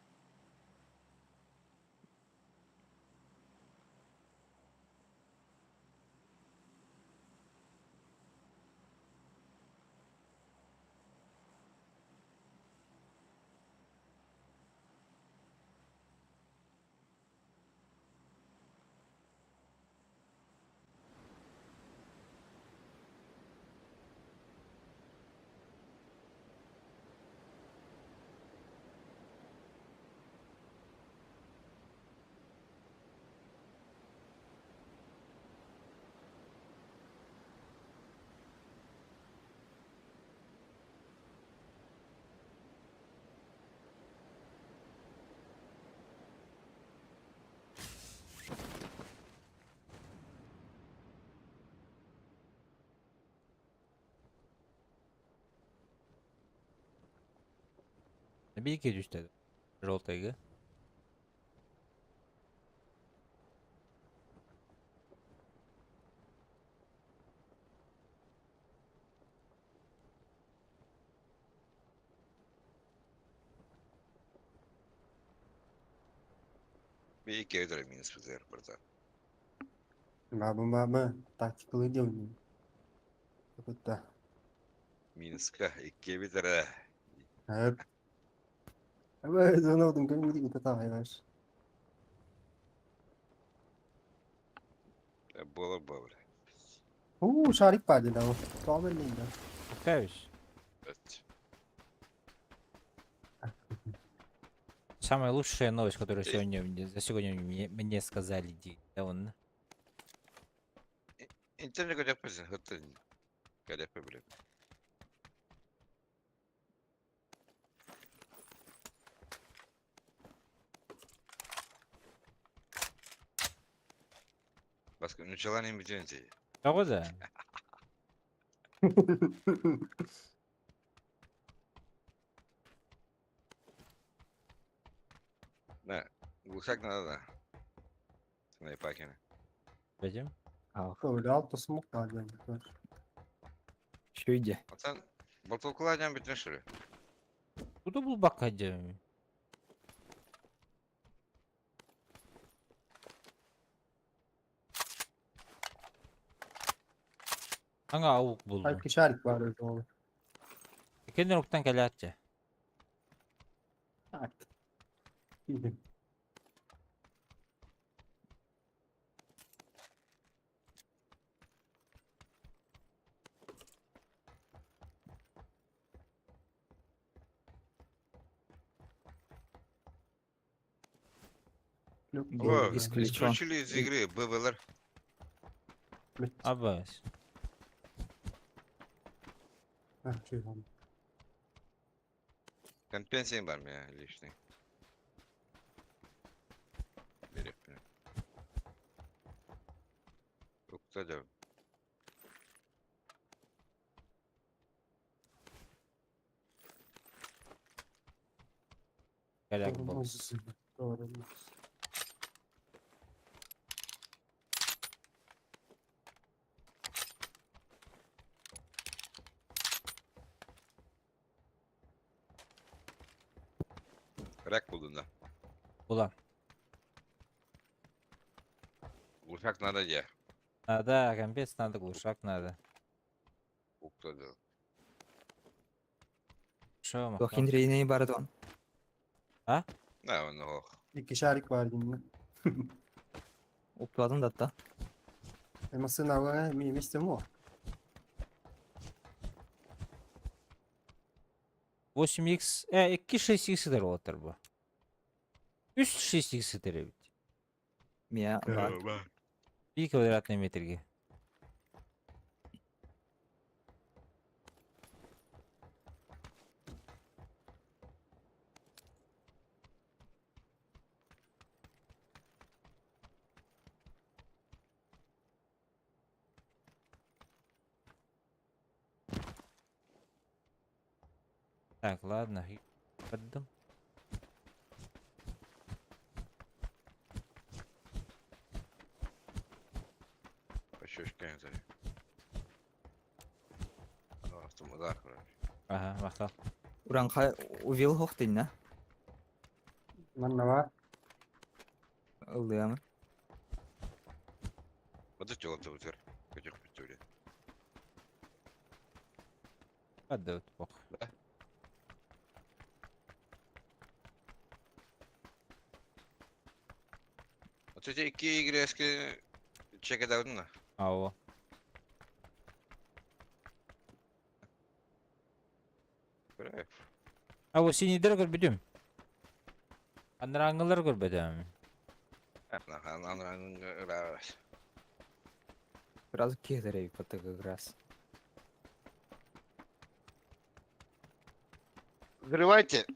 Bir iki düştü. Желтый. Bir iki ödür minus bize burada. Баба, баба, тактикалы делай. Это. Минуска iki bir lira. Hep. Ama звонок как будет это знаешь. Бола бола. У, шарик падает, да. Правильно, да. Пускаюсь. Evet. Самая лучшая новость, которую сегодня за сегодня мне сказали, ди. Да он. İnternet yapıyorsun. Hıttın. Gel yapabilirim. Başka ünlü bütün Того да? Ne? Глушак надо да. Снайпакина. Пойдем. Ковырял, то смог надо. Еще иди. Sen botol bütün şuraya. Куда был бака делаем? Anga avuk buldum. Belki шарик var öyle oğlum. Kendi noktan kelatçı. Artık. Bilmiyorum. Yok, О, Исключен. исключили из игры БВЛР. Абас. Ha, şey oldu. Компенсия var mı ya лишний? Берег. Кто да? Kelak bul. Doğru. Doğru. Рак buldun da. Ulan. Глушак надо я. Надо, компец надо, глушак надо. Кто да? Шо, Туох инрейней бардон. Ne onu oh. İki şarik var yine. Упладын да та. Elması navgana mi istemo. 8x, 2 6x der olur bu. 3 6x der evet. Мия бар. 1 квадратный метрге. Так, ладно, поддам. Пощечка не Автомат, короче. Ага, махтал. Уранха увил хохтинна. Манна бар. Ыллыамы. Вот это вот вот. Көтөх бүтүрэ. Hadi bak. Вот эти икки игрешки чекедавдына. Ау. Ау синидер көрбүтүм. Анраңылар көрбөтүм. Сразу кедерей под как раз. Взрывайте.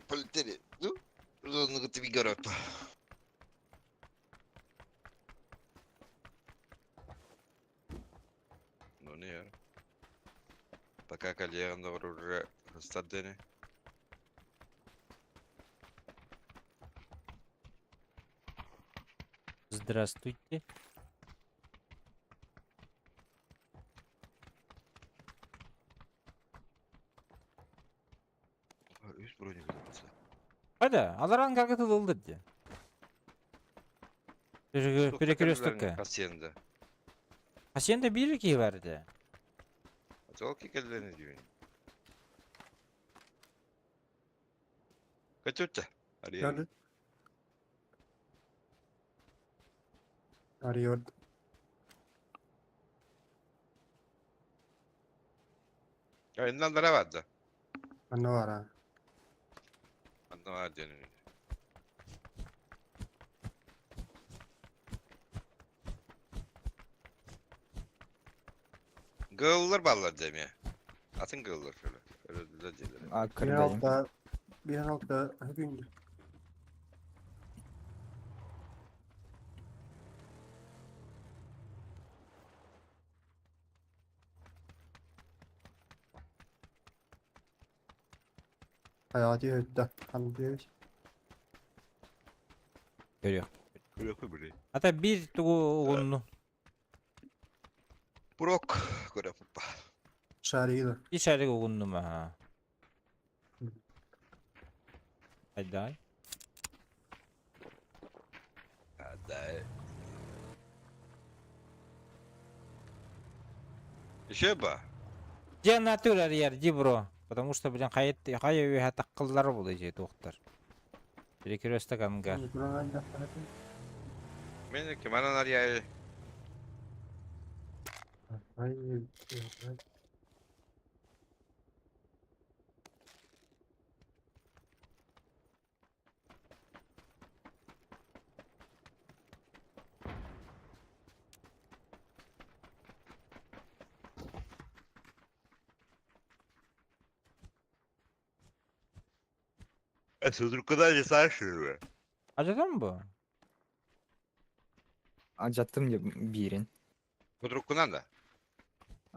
Полетели. Ну, зону город. Ну не. Пока коллегам уже стадене. Здравствуйте. Үс броник olsa. Hadi, аларан каргаты ылды ди. Перекрестокка. Хасенда. Хасенда бир ки барды. Атол кекелдени дүйін. Көтүттэ. Gördün. Arıyor. Ayından dara vardı. Manna var ha. Anna var diyelim. Gıllar ballar demeye. Atın gıllar şöyle. Öyle de diyelim. А, Bir кырдайым. altta bir altta hükümdü. Hayati höttü. Hamdi Görüyor. Yok böyle. Hatta bir tugu oğlunu. Brok. Göre puppa. Şarıydı. Bir şarkı oğlunu ha. Hadi. Hadi. Еще ба. Же натур yer ди бро. Потому что блин хайт хай хата кыллар булды же доктор. Перекресток ангар. Мен киманан арьяй. Ay, Судуркуда не сашыры. Acaba mı bu? Ажаттым деп бирин. Судуркунан да.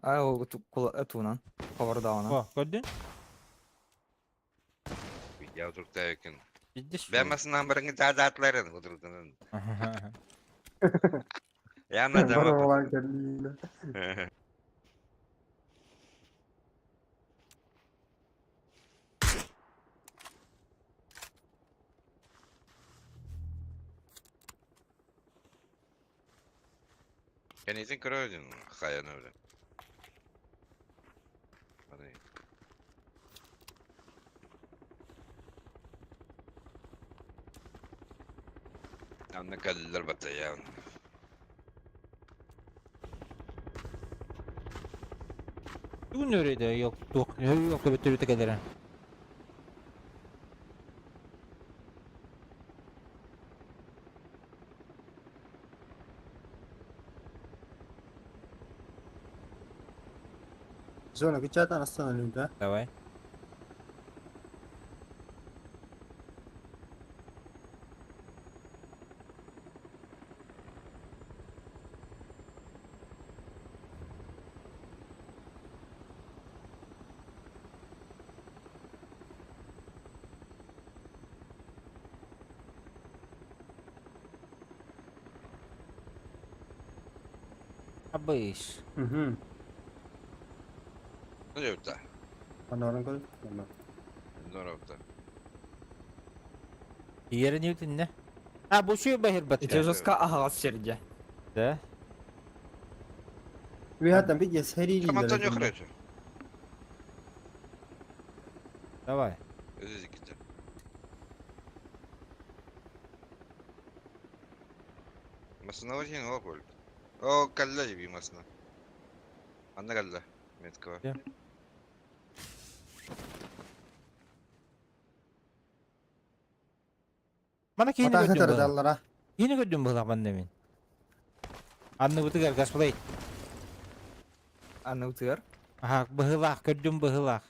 А, ол туунан. Ховардауна. О, gördün? Я вдруг тайкин. Ciddi şu. Ben masından birini daha dağıtlarım Судуркунан. Я на Var дама. olan kendine. Кенезин көрөдүн хаян öyle. Hani Anna kallar bataya. Bugün öyleydi yok yok yok yok türlü tekelere. Zona güçerden aslan önünde. Давай. Абыш. Hı hı. Ne diyor da? Bana oran koy. Tamam. Здорово-то. Иерин үтүннэ. А, бу сүй бахир Ити батта. жестко аһаҕас сиргэ. Да. Виһатан бит сэрии Там Антонио лидер. короче. Давай. Өзү ките. Масына очень ол болды. О, калла жеби масына. Анна калла. Меткова. Де. Мана киһини Атаха көрдүм быһа. тардаллара. Киһини көрдүм быһа манна мин. Анныбытыгар газплей. Аны утыар. Аха, быһылаах, көрдүм быһылаах.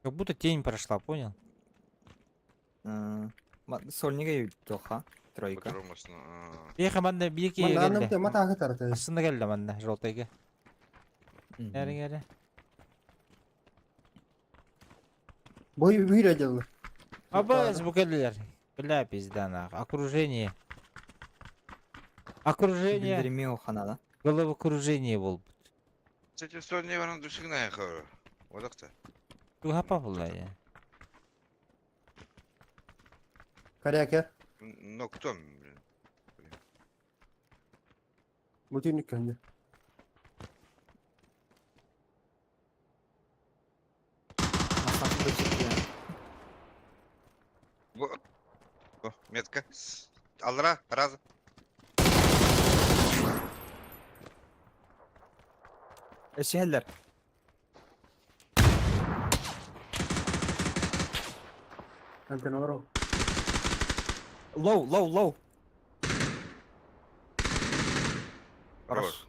Как будто тень прошла, понял? Сольнига тоха. Тройка. Отыру масына. Беха манна бики Манна келді. анным тема атаха тарда. Астына келді манна, желтыйга. Әрі әрі. Бой бүйрө дылы. Абыз бу келдилер. Бля, пизда нах. Окружение. Окружение. Билдирми ханада. Головокружение болбут. Кстати, сольник баран душигна яхар. Одакта. Туха була я. Карякер. Но кто, блин? Бүтүнүк көнде. Масафы чекия. Бу. О, метка. Алра, раз. Эшелер. Антенору. Лоу, лоу, лоу. Хорош.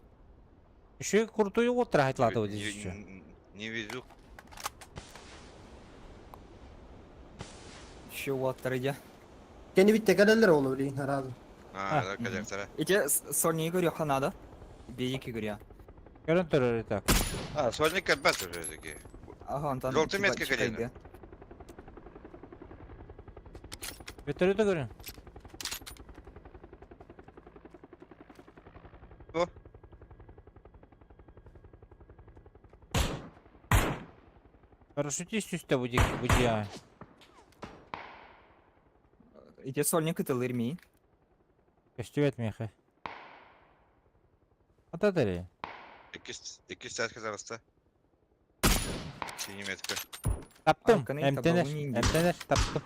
Еще крутую отра хайтлаты вот здесь еще. Не везу. Еще уаттар идя. Кени битте келелер олу билин харазы. А, да, коллектора. Ити сольнига көрүө ханада. Бейики көрүө. Көрөн турар так. А, сольник опять уже такие. Ага, Антон. Желтый метка горит. Вертолеты көрөн. О. Парашютист үстә бу ди- бу дия. Ити сольник ытылыр ми. Көстүбэт меха. Ата дери. Икки сәт казарыста. Синий метка. Таптым. Арканы Эмтенер. табауын инде. Эмтенер таптым.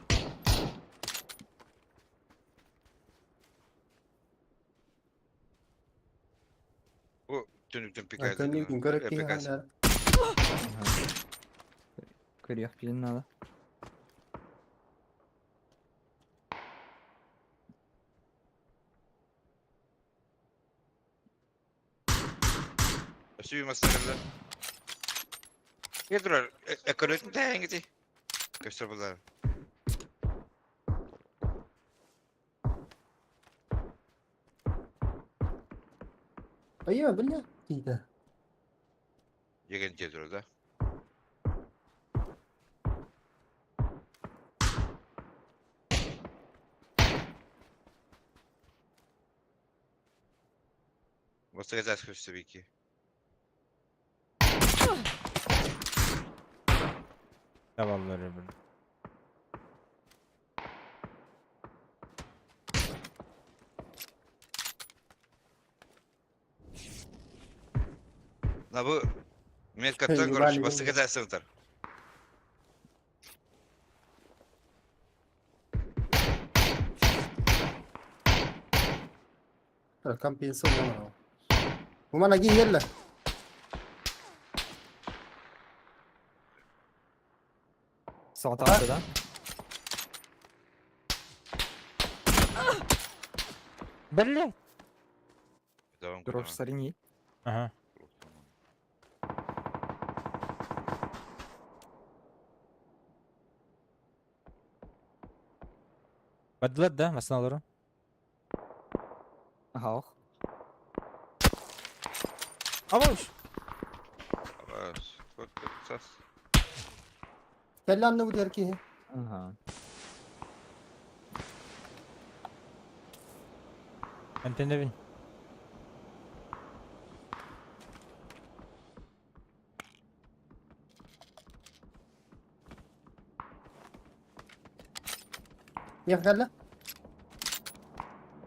Бу түнүктөн пикает. Антенни күн көрөк ки ханар. Көрүө билин надо. Сүйі масына Кедр, эколөтүн тәңгити. Көстөр булар. Айя биле. Тиде. Еген кедр да. Баста газас көстө бики. Tavalları bir. На бу меткаттан Hey, короче Иван, баста Иван. газас сытар. Кампинсы болар. Бу мана ки келле. Соғата да. Берле. Давам. Дрош сарини. Ага. Бадылар да масыналары. Ага, ох. Абаш. Келле анны бу дер ки. Ага. Эмтэнэбин. Ехали?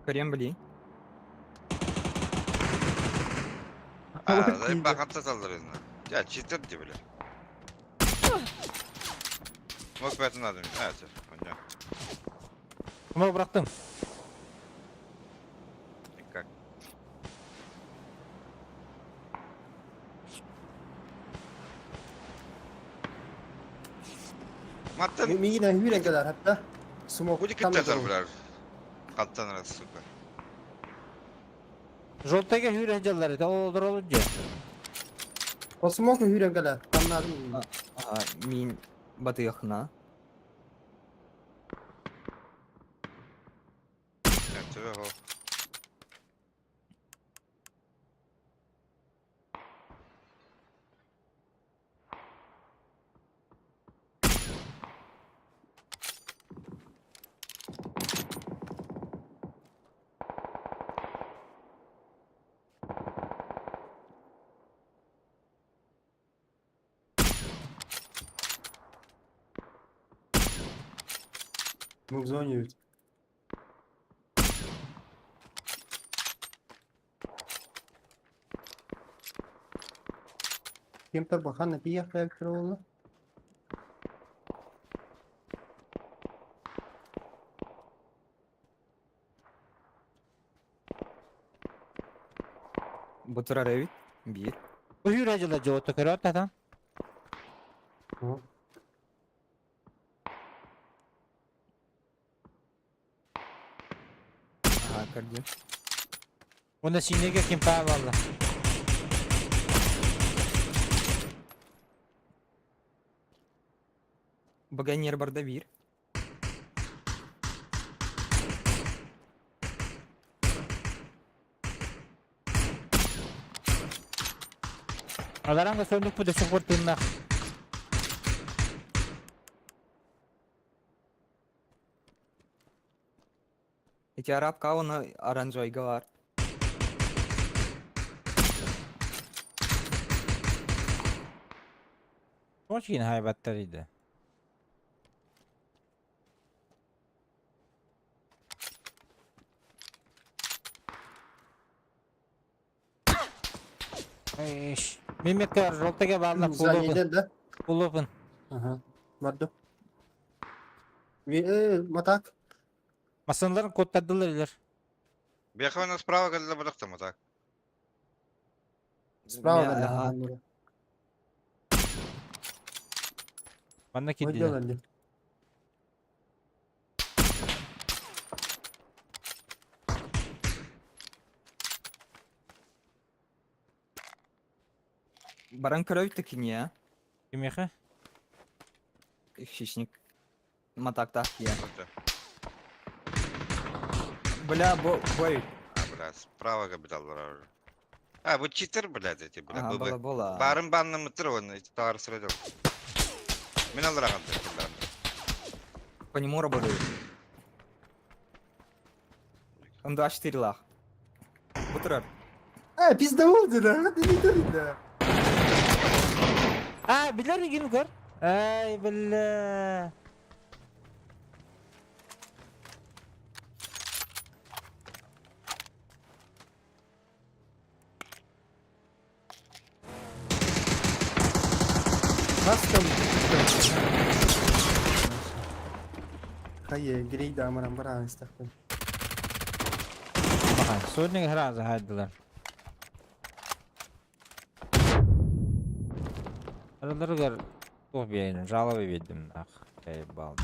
Кремли. А, заебал хантаталлар өзүнө. Я читер ди бля. Мог бы это надо. А, это, понятно. Ama bıraktım. Как? Маттан Миигин hüyre kadar hatta. Smoke Будет киттер бля. Хантан раз, сука. Жолтайга хүрэ жаллар это олор олор же. O smoke hüyre kadar. Anladım. Ага, мин батыахна. Тебе го. Мы в зоне ведь. Кем-то бахана пиях крыло. Бутурар эбит. Биир. Бу хүрэ жаллар же отто көрө оттатан. Ага, көрдүм. Онда синеге ким паа балла. Баганер барда биир. Аларанга сөндүк бу дөсө кортунна. Эти арабка оны оранжойга бар. Точкин хайбаттар иди. Эш. Мемлекет жолтайга балла пулопун. Занeden да. Пулопун. Ага. Vardı. Матак. Масынларын коттадылар илер. Беховна справа когда бодохтом так. Справа Мя- да. ага. Манна Ой, киддилер. делали. Баран көрөбүт кине. Кимеха? Хищник. Матак я. Вот. Бля, бо бой. А, бля, справа капитал уже. А, вот читер, блядь, эти, бля, Ага, ББ. бола бола. Барын банны мытыр он, эти товар средил. Мен алыраган По нему работают. Он 2-4 лах. Бутурар. А, пизда oldu да. Ты не да. А, билер игин көр. Ай, биле. Нас там. Хайе, грейда амарам баран истахтан. Бахан, сөрнег хразы хайдылар. Араларыгар туох биэйин, жалобы биэдим ах, эй бал.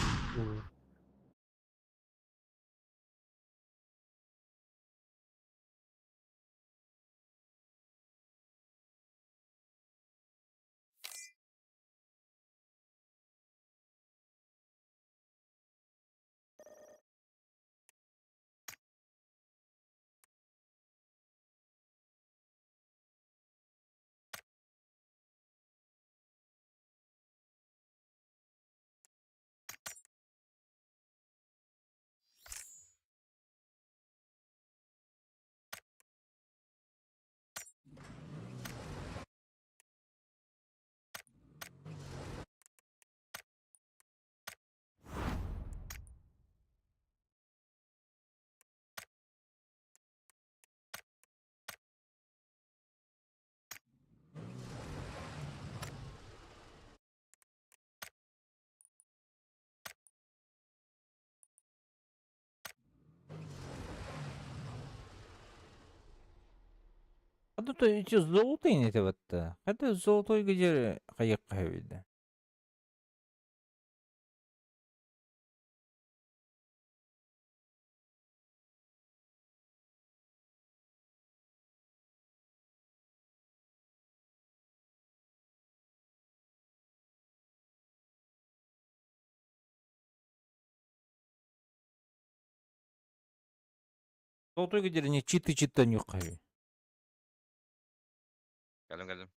А тут эти золотые не вот. Это золотой где хайык видно. Золотой где не читы читы нюхаю. Geldim geldim.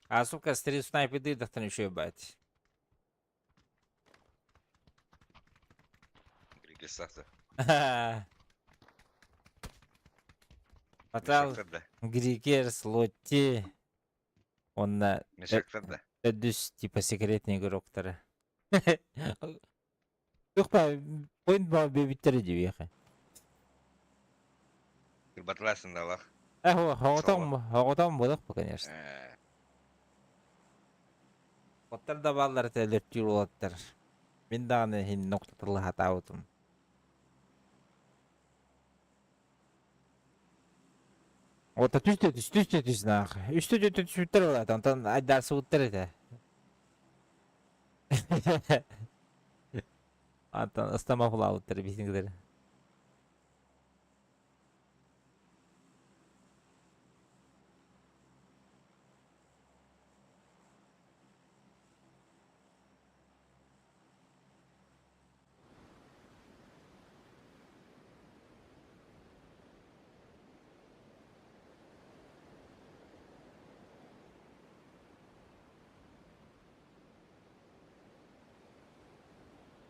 А сука, стрит снайпер дахтан еще ебать. Григисахта. Батал Мешактар да. Грикерс, Лотти. Он на Мешактар да. Өдүс типа секретный игроктары. Тухпа, point ба бебиттери дибиэхэ. Батласın да лах. Э, хоҕотом бодох конечно. Э, Оттар да баллар телөттүүр уолаттар. Мин даҕаны иһин ноктотулла хатаабытым. Ота түстэ түс түстэ түс наах. Үстэ түстэ түспүттэр буолаат, онтон айдаарсыбыттар этэ. Антон ыстамафлаабыттар биһиги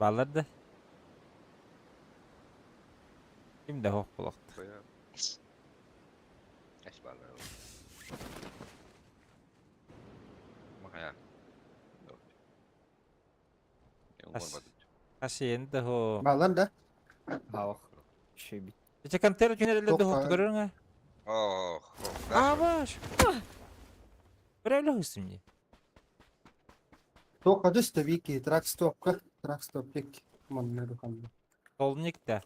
Баллар да. Ким да хоқ булакты. Koyar. Эш баллар. Махая. Ас. Ас енді хо. Балар да. Хавах. Şey bit. Эче контейнер түнерелерде Тоқта. хоқты көрөрүң Ох, А, баш. Бірәулі хүсім не. Тоққа түсті вики, трак стопка, трак стоп тек. Манна руханды. Толник та.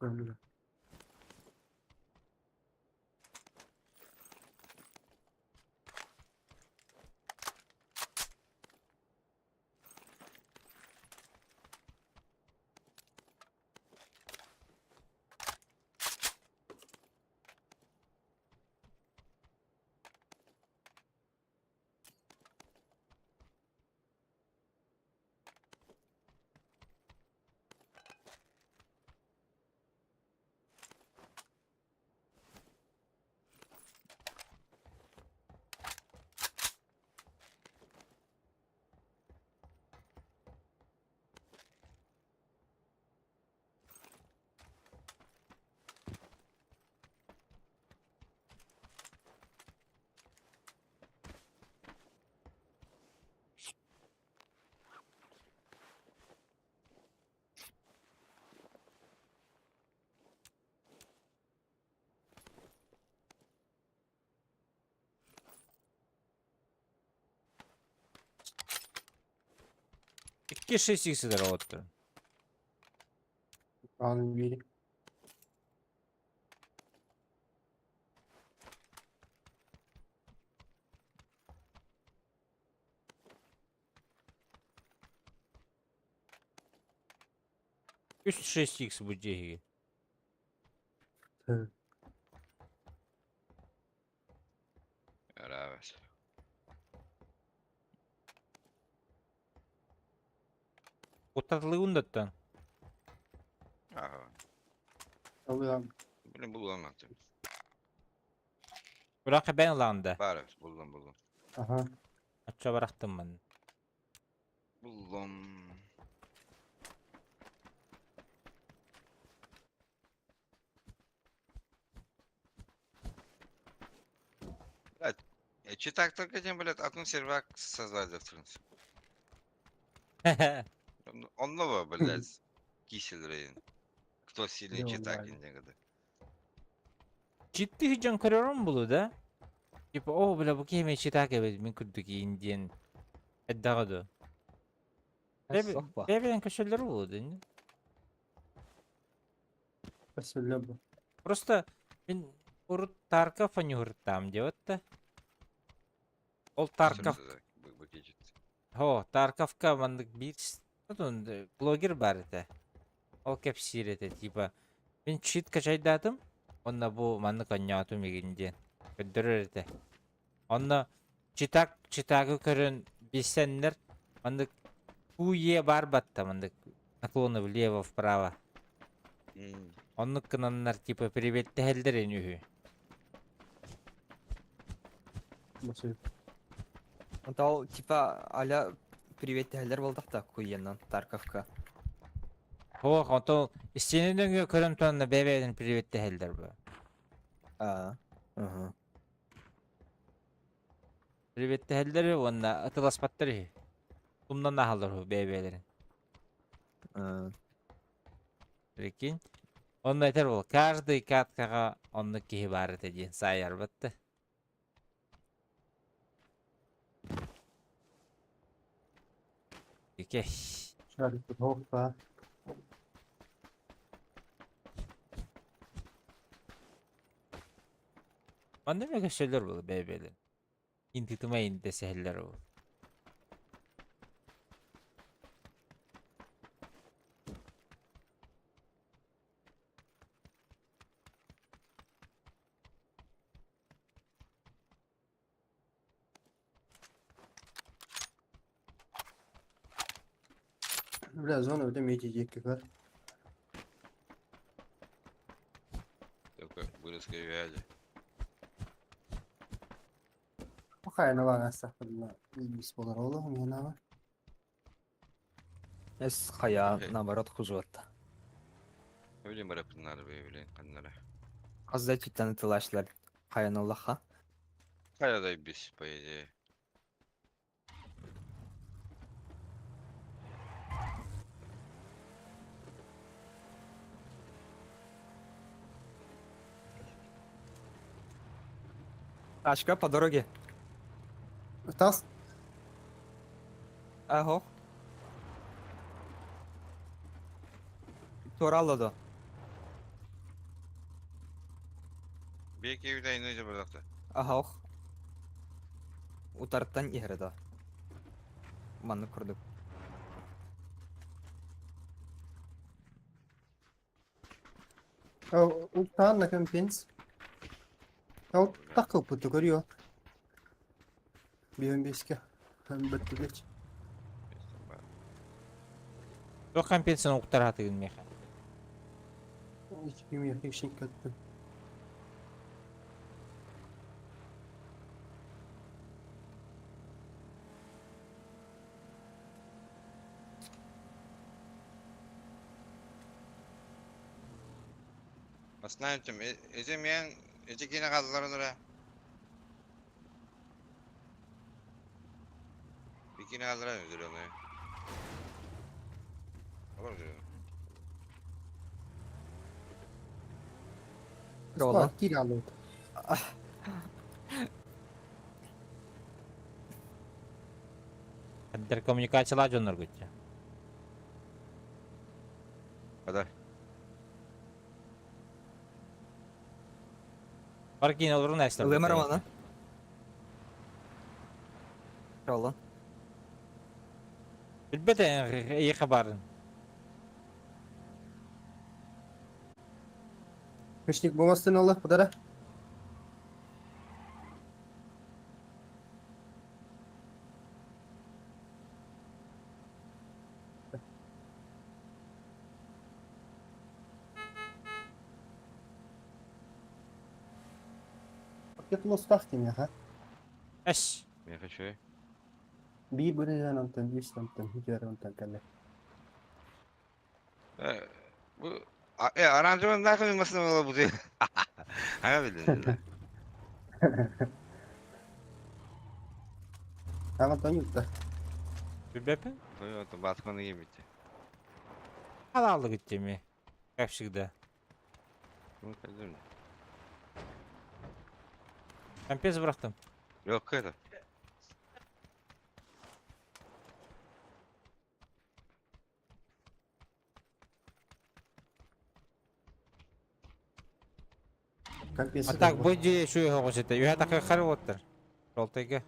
Сөйлі. Икки шесть иксидер отты. Аны бери. Үс шесть икс бу жеһиге. Арабас. Оттатылыгын даттан. Ага. Алыам. Блин, булу алмады. Куран хэбээн ылаҕын да? Баар эбит, буллум буллум. Ага. Оччо барахтым ман. Буллум. Блядь, читак только этим, блядь, одну сервак создали, в принципе. Он новый, блядь, кисель рейн. Кто сильнее Леон читак, Валя. негода. Ciddi hücum көрөрүм булу да? Типа, о, бля, бу киһи читак эбит, мин курдук иин диэн. Эддаҕа ду. Сохпа. Бэбэн көсөллөр булу да? Спасибо. Просто мин урут Тарков анюһуртаам диэбит да. Ол Тарков Хо, Тарковка маннык биир отун блогер бар этэ. Ол кэпсиир этэ, типа, мин чит качайдаатым, онно бу маннык онньоотум игин диэн көрдөрөр этэ. Онно читак читагы көрөн билсэннэр маннык УЕ бар батта маннык наклоны влево вправо. Оннук гынаннар типа приветтэһэллэр ини үһү. Басып. Онтон типа аля приветтэһэллэр буолтахта куйеннан Тарковка. Ох, онтон истиэнэ нөҥүө көрөн туранна бэйэ-бэйэлэрин приветтэһэллэр бу. Аа. Угу. Приветтэһэллэр уонна ытыласпаттар үһү. Тумнан ааһаллар үһү бэйэ-бэйэлэрин. Прикинь. Онно этэр буол, каждый каткаҕа оннук киһи баар этэ диэн саайарбат да. Окей. Шарик, опа. Манна эмиэ көссөллөр буолу бэйэ-бэйэлэрин. Интитыма дэсэһэллэр ол. Бля, зона ödemeyecek var. Только вырезка вязи. Хайна бар астағфирулла. Бис болар oğlum yana var. Эс хая Окей. наоборот хуже батта. Билин барапыннары бе, билин каннары. Азда түттән тылашлар. Хаян Аллаха. Каядай бис, по идее. Тачка по дороге. Тас Аго. Туралло Беки үйдә инде жабырдакта. Аха. Утарттан иһэрэ Манны курдук. Ултаан компенс. Ол такыл путу көрüyor. Bir беске. Бөттүлеч. Туох компенсияны уктараатыгын миэхэ. Hiç bilmiyorum. Hiç köttü. Асна этим, этим мен, эти кине казларынра. Бикине казлар зеленый. Бар зеленый. Ролан. Киралык. Хаддар коммуникациялаа дьоннор күтчэ. Ада. Бар киин олорун эстер. Ылымар романа. Ролан. Билбет эйхэ барын. Хышник болмастын Allah budara. Кытлостах киниэхэ. Эс. Миэхэ үчүгэй. Биир бырыһыан онтон үс онтон үтүөрэ онтон кэллэ. Э, бу э, оранжевый нахуй машина была бу. Ага билин. Ама тоñutta. Билбэппин. Тойота Батманы киирбитэ. Халаалык иттими. Как всегда. Ну, кэллим. Компес бырахтым. Yok это. Компенсация. А так бу дьиэ үчүгэй оҕус этэ. Үһэ такыаххар уоттар. Ролтайга.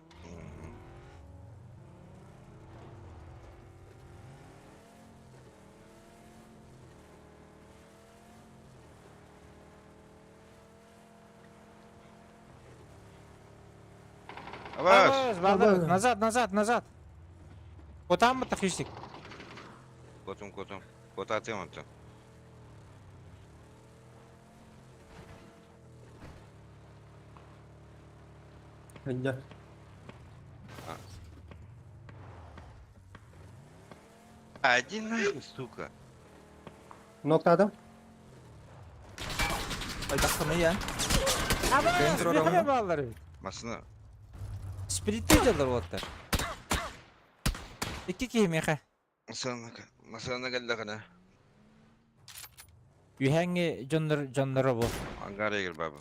Абас! Абас, Назад, назад, назад. Кутааммыт тахистик. Котум, котум. Котатым онтон. Дьэ. А, иди нахуй, сука. Ноктадым. Айдаххына я. Абас, турар бихare бааллар. Масына. Спиритти дьаллар уоттар. Икки киһи миэхэ. Масына, масына кэллэхинэ. Үһээҥҥи дьоннор дьонноро бу. Ангар егер баба.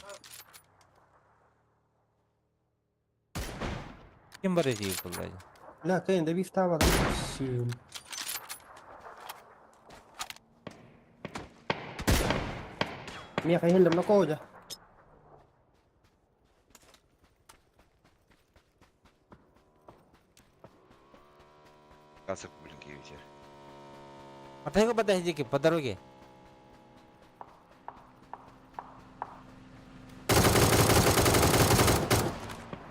Ким бар этиги буолла? Бля, кыйын да бифтаабатым. Сүүм. Миэхэ иһиллим нокоо дьэ. Касып, блин, киевичер. Атайга подойди по дороге.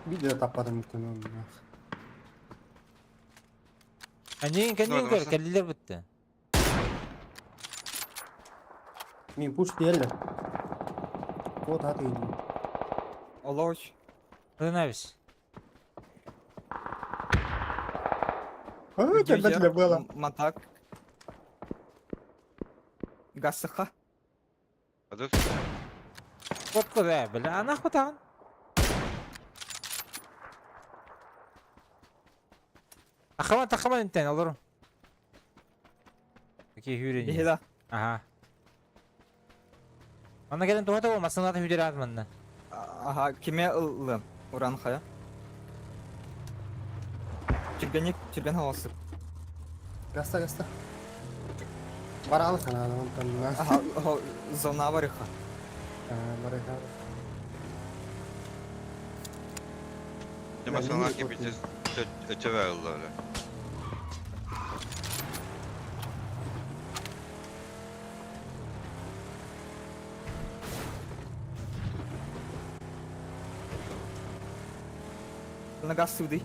Биир да таппатым бүтүн. Аньыын кэннин көр, кэллилэр бүттэ. Мин пуш диэллэр. Вот аты иһиллим. Олоч. Рынавис. Ой, когда тебе было? Матак. Гасыха. А тут Вот куда, бля, а нахуй там? Тахаман, тахаман интен, олору. Такие хүрени. Биһида. Ага. Манна кэлэн туһата бу, массыыната хүдэр манна. Аха, киме ыллым? Уран хая. Түргенник, түрген хавасы. Гаста, гаста. Баралы ханааны онтон. Аха, зона барыха. Барыха. Масына киевичер өтөбө ылла. На газ суды.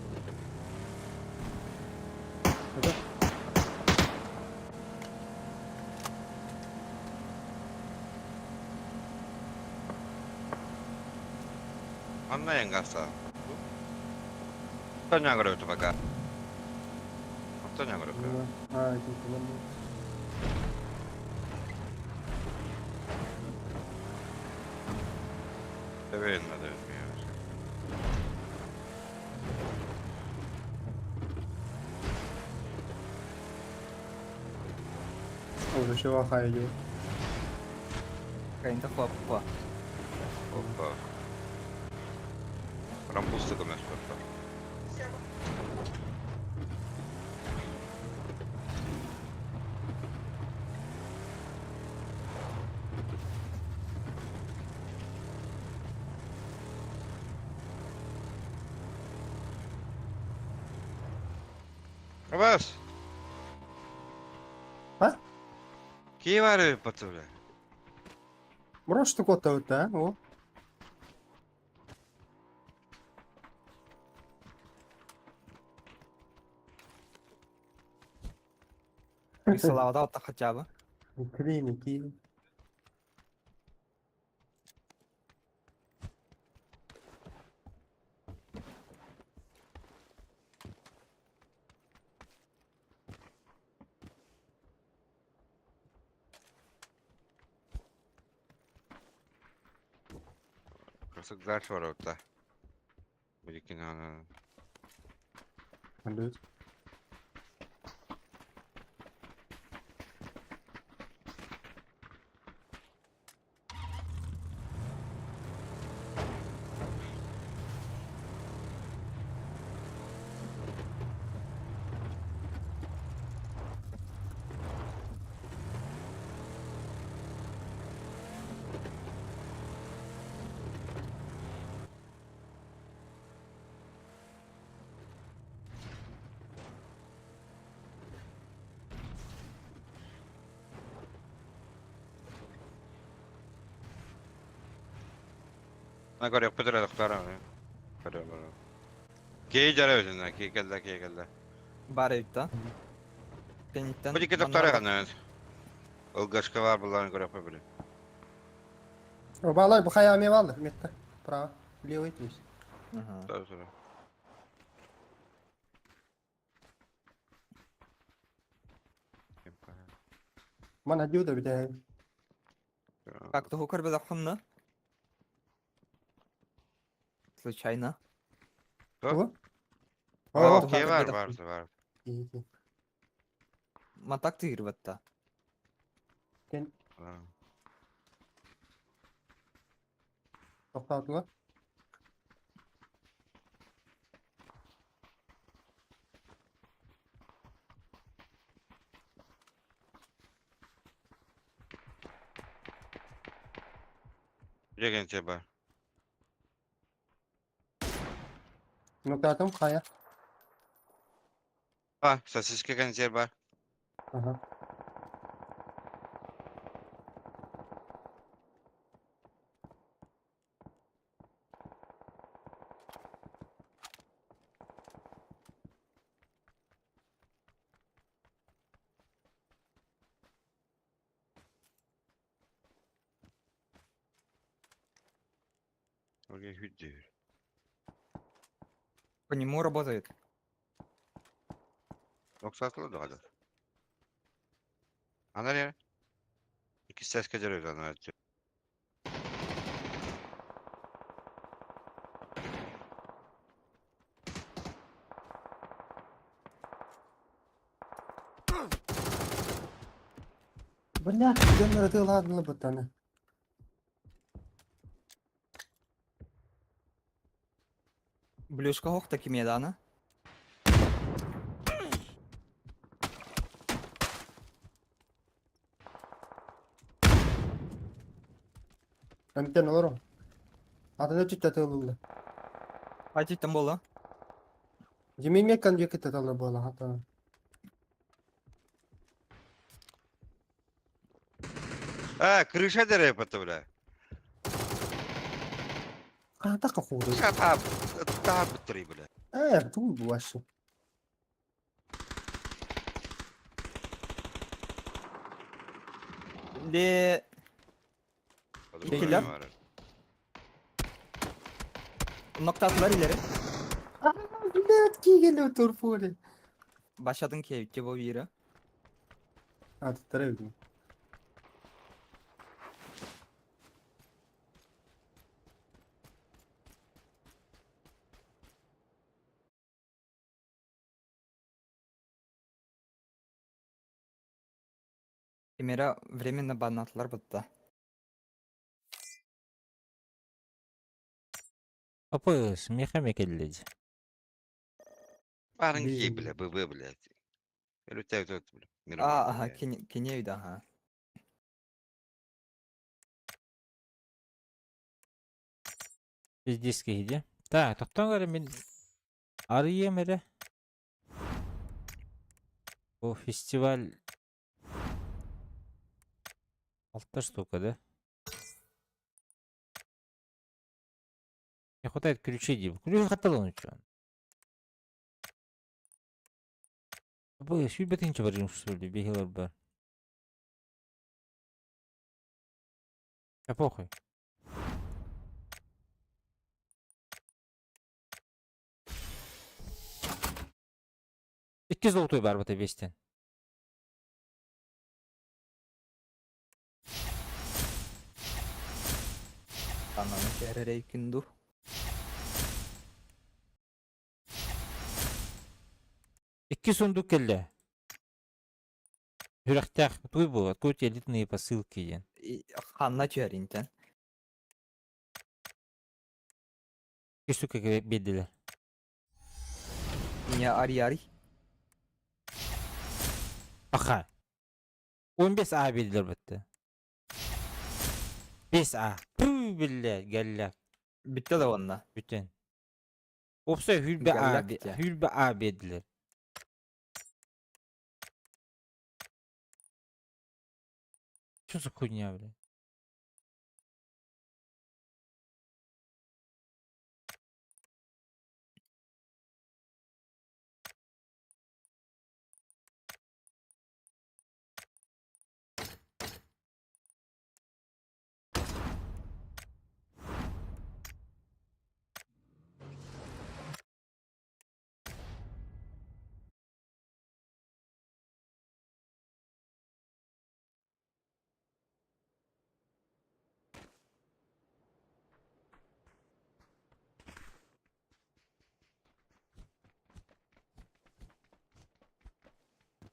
Анна янгаса. Тоня говорю, пока. Тоня говорю. А, это Төбөйүн надо. Уже чего хайдю. Кайнта хлопа. Опа. Рампусты көмөс бар. Абас! А? Кии бары патуля. Брош ты кота да? О. Присылал хотя бы. Украина, Киев. Барсык дальше барабыт Биликин Салют. На көрүөхпүт эрэ доктор. Көрүө Киһи дьара өзүнэ, киһи кэллэ, киһи кэллэ. Бар эбит да. Кэнниттэн Бу дикки доктор ҕана. Ылгашка бар булларын көрүөхпүт били. Балай, бу хайа эмиэ бааллар, метта. Право. Левый то есть. Ага. Соры, соры. Мана дьууда бүтэ. Как то хукар бедаххамна? Случайно. Тугу? О, О, киһи бар, бар, бар. Матак тыырбатта. Тоқтатыла. Дьэ бар. Нокатым хайа. А, сосиска консерв бар. Ага. Орге хүддүр. По нему работает. Оксатылы дагы. Анар я. Ики сеска жереб аны. Бля, дьоннор ытыалаадылар бутаны. Блюшка хох такими дана. Эмтен олору. Атыны чүт атылылы. Хати там было. Жемеме конвекет аталы буола хата. А, крыша дереп это, бля. Хата кахуду. Хата, та бутри, бля. Э, туу буашы. Ле... Икилер. Ноктатылар ileri. Блядь, кигеле турфули. Başladın ki ki bu yeri. Аттара бит. Кемера временно банатлар бутта. Апа, смеха мекелледи. Барын ки, бля, ББ, блядь. Элүтэ өтөт, бля. А, ага, кене үйді, ага. Пиздец киһи Так, тоқтон көрө мин арыйым эрэ. Бу фестиваль алта штука, да? Не хватает ключей, дип. Ключ хатал он чё? Бу сүйбетинче барым что ли, бехилер бар. А похуй. Икки золотой бар бата бестен. Ананы кэрэрейкин ду. Икки сундук кэллэ. Сүрэхтээх туй буолар, тут элитные посылки диэн. Ханна түһэринтэн. Икки сука биэрдилэр. Не ари-ари. Аха. 15 А биэрдилэр бытты. 5 А. Пүү биллэ, гэллэ. Bitti да онна. Бүтэн. Уопсай хүрбэ А Галактика. хүрбэ А биэрдилэр. Что за хуйня, бля?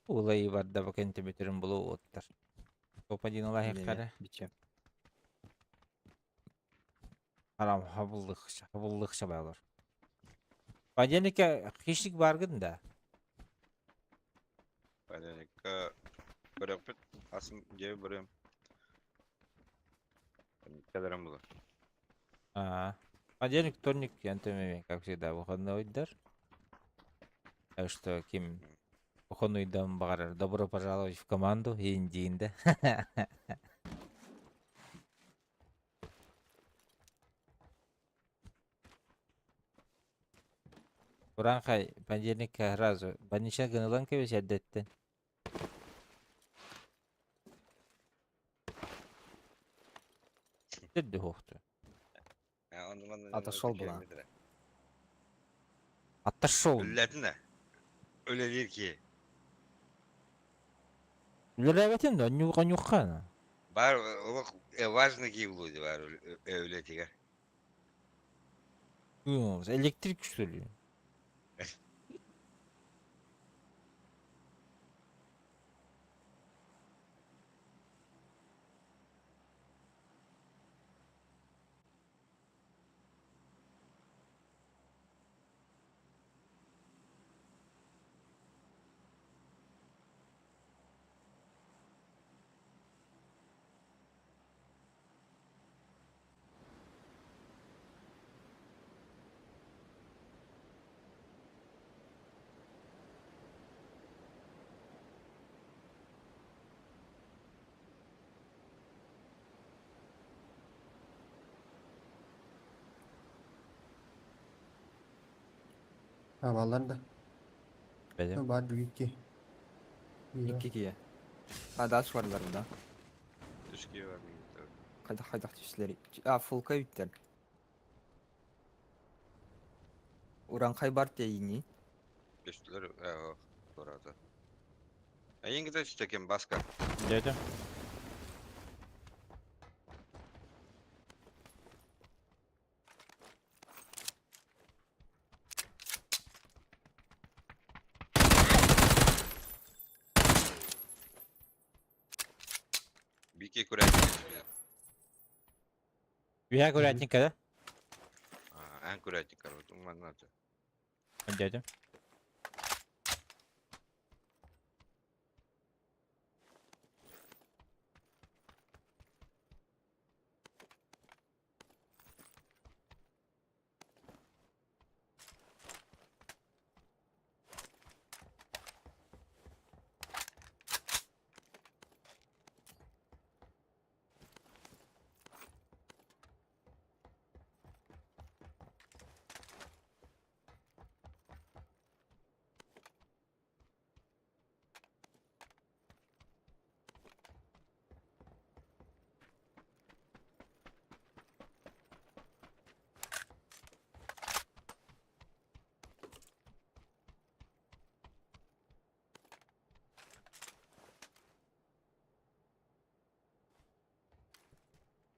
Улай барда бакенте бүтүрүн булу оттар. Топ-1 ылаһыахтара. Бичем. Харам хабыллыхша, хабыллыхша балар. Понедельникке хищник баргын да. Понедельникка көрөкпүт асын дьиэ барыам. Кэлэрим булар. А, понедельник, вторник, антон как всегда, выходной дар. Так что, ким выходной баҕарар, добро пожаловать в команду, индиинде. Уранхай, понедельникка сразу, больничный гынылан кэбис эрдэттэн. Төрдү хуохту. Отошел была. Отошел. Үллэтин да. Үлэлиир киһи. Үлэлээбэтин да, онньууххана. Бар олох важный киһи булуу бар үлэтигэр. Электрик что ли? Абалар да. Бэдим. Бар бүкки. Икки киһи. А, дальше барлар да. Үс киһи бар. Хайдах хайдах түслери. А, фулка үттер. Уранхай бар тейини. Түстүлэр тураата. Эйиҥ түстэ баска. Дедим. Бики курятник. Үһэ курятникка да? Эн курятник короче, манна. Дедим.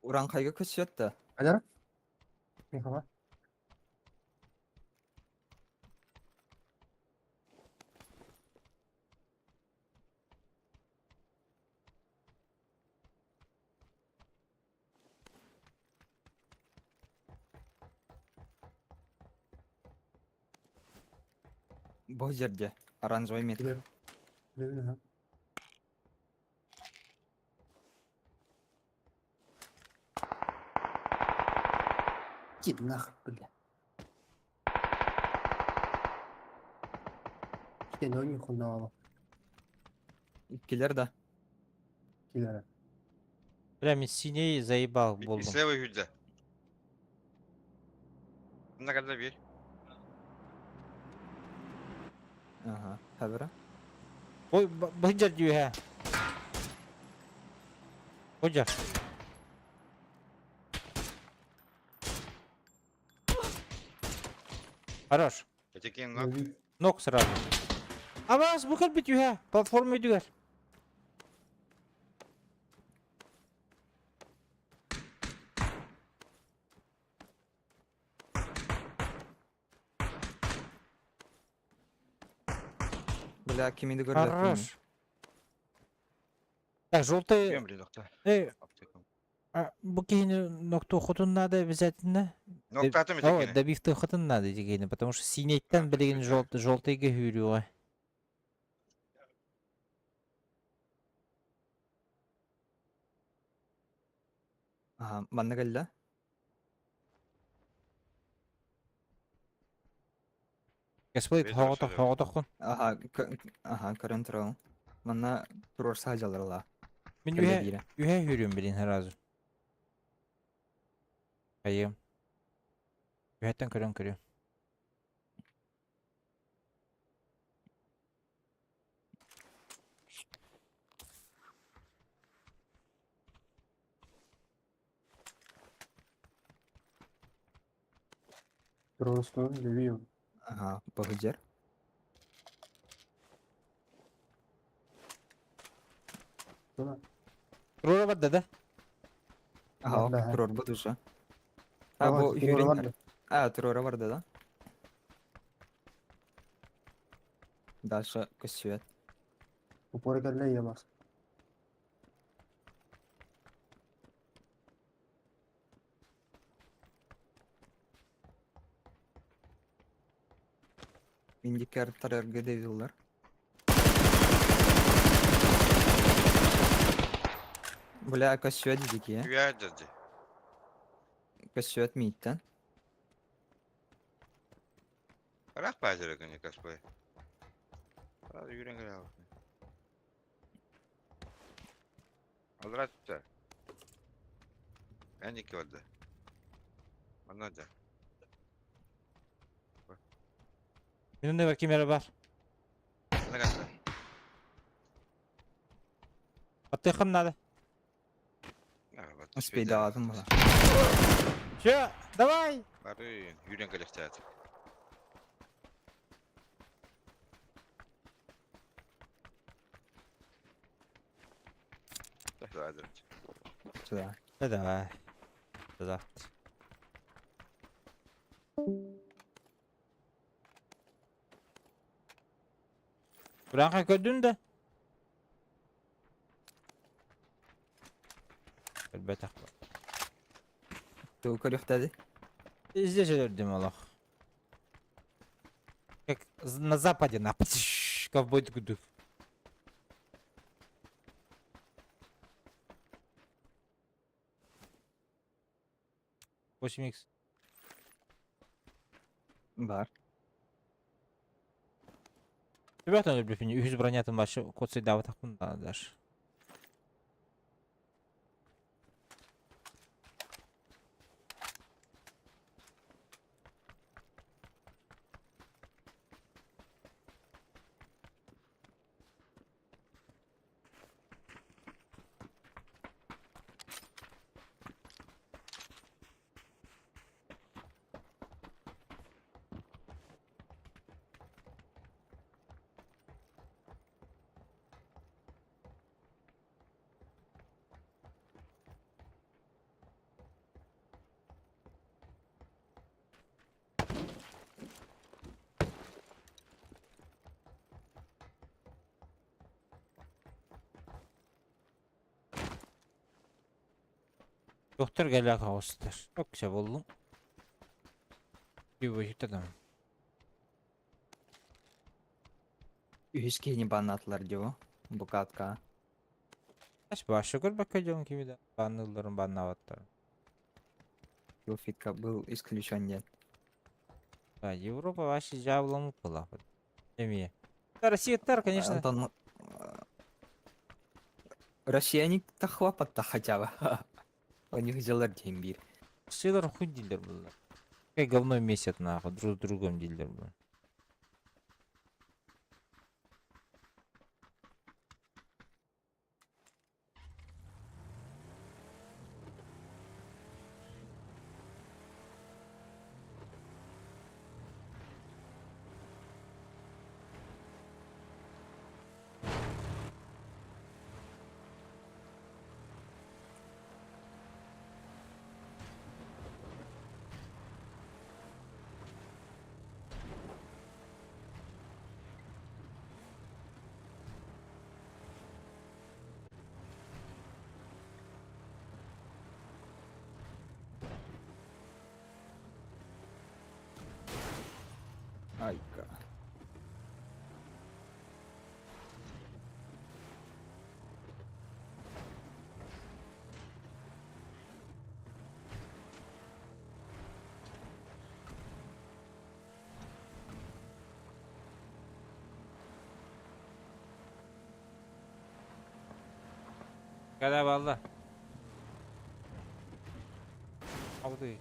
Уранхайга көсөт да. Адар? Михала. Бу жерде. Оранжевый метка. Билэр. Билэбин аха. Иди нахуй, бля. Сен ойын хуйнала. Иккилэр да. Килere. Бля, мен синий заебал болдум. Слева хүлдэ. На когда бир. Ага. Хабара. Ой, быдьар дьүһэ. Быдьар. Хорош. Этикин нок. Нок сразу. Абаас, бу кэлбит үһэ. Платформа үдүгэр. Бля, кимиди көрбөппүн. Хорош. Так, желтый... Кем блин, доктор. Эй, Аптекам. а, бу киһини ноктуоххутун надо обязательно. Ноктатым О, этикини. добивтыаххытын надо дигини, потому что синейтен билигин желтыйга хүүрүөҕэ. Ага, манна кэллэ. Кэсплейт Бэйдэр хоҕотох сөбө. хоҕотоххун. Ага, ага, көрөн турабын. Манна туруорса сылдьаллар. Мин Кэллэ үһэ биирэ. үһэ хүүрүм билин сразу. Хайыам. Үһэттэн көрөн көрүөм. Просто ревью. Ага, быһыдьар. Да. Туруора барда да? Ага, Да. туруорбут уже. А, бу Туруора хүүрэн. барда. А, туруора барда да? Дальше көссүөт. Упор кэллэ ебас. Индикер тарарга девиллар. Бля, көссүөт дики. Үә дьэ. Көссүөт мииттен. Рах базер гыны косплей. Сразу юрен грал. Здравствуйте. Эники вот. Манна да. Мин онно ким эрэ бар. На когда? Аттыаххын надо. Успейдаатым була. Все, давай! Бары юрен коллективат. Да, да. Сюда. Да давай. До завтра. Бранха көрдүн да? Көрбөтөх. Туу көрүөхтэди. Здесь өлөрдүм олох. Как на западе, на ковбой кудук. 8 икс. Бар. Ребята, өлбүпүн үһүс бронятын башы коцай даватакпын да даже. Доктор кэлэ хаҕыстар. Окся боллум. Үбүһүтэ Үһүс киһини баннаатылар дио. Букатка. Ас баша көрбөккө дьон кими да банныылларын баннаабаттар. Фитка был исключен диэн. Да, Европа вообще дьаабыламмыт буолаахпыт. Эмиэ. Россияттар, конечно. Антон, россияне-то хлопот-то хотя бы. У них дела диэн биир. Россиялар хуй дииллэр буоллар. Как говно месяц нахуй, друг с другом дииллэр буоллар. Айка. Кэлэ балла. Алды.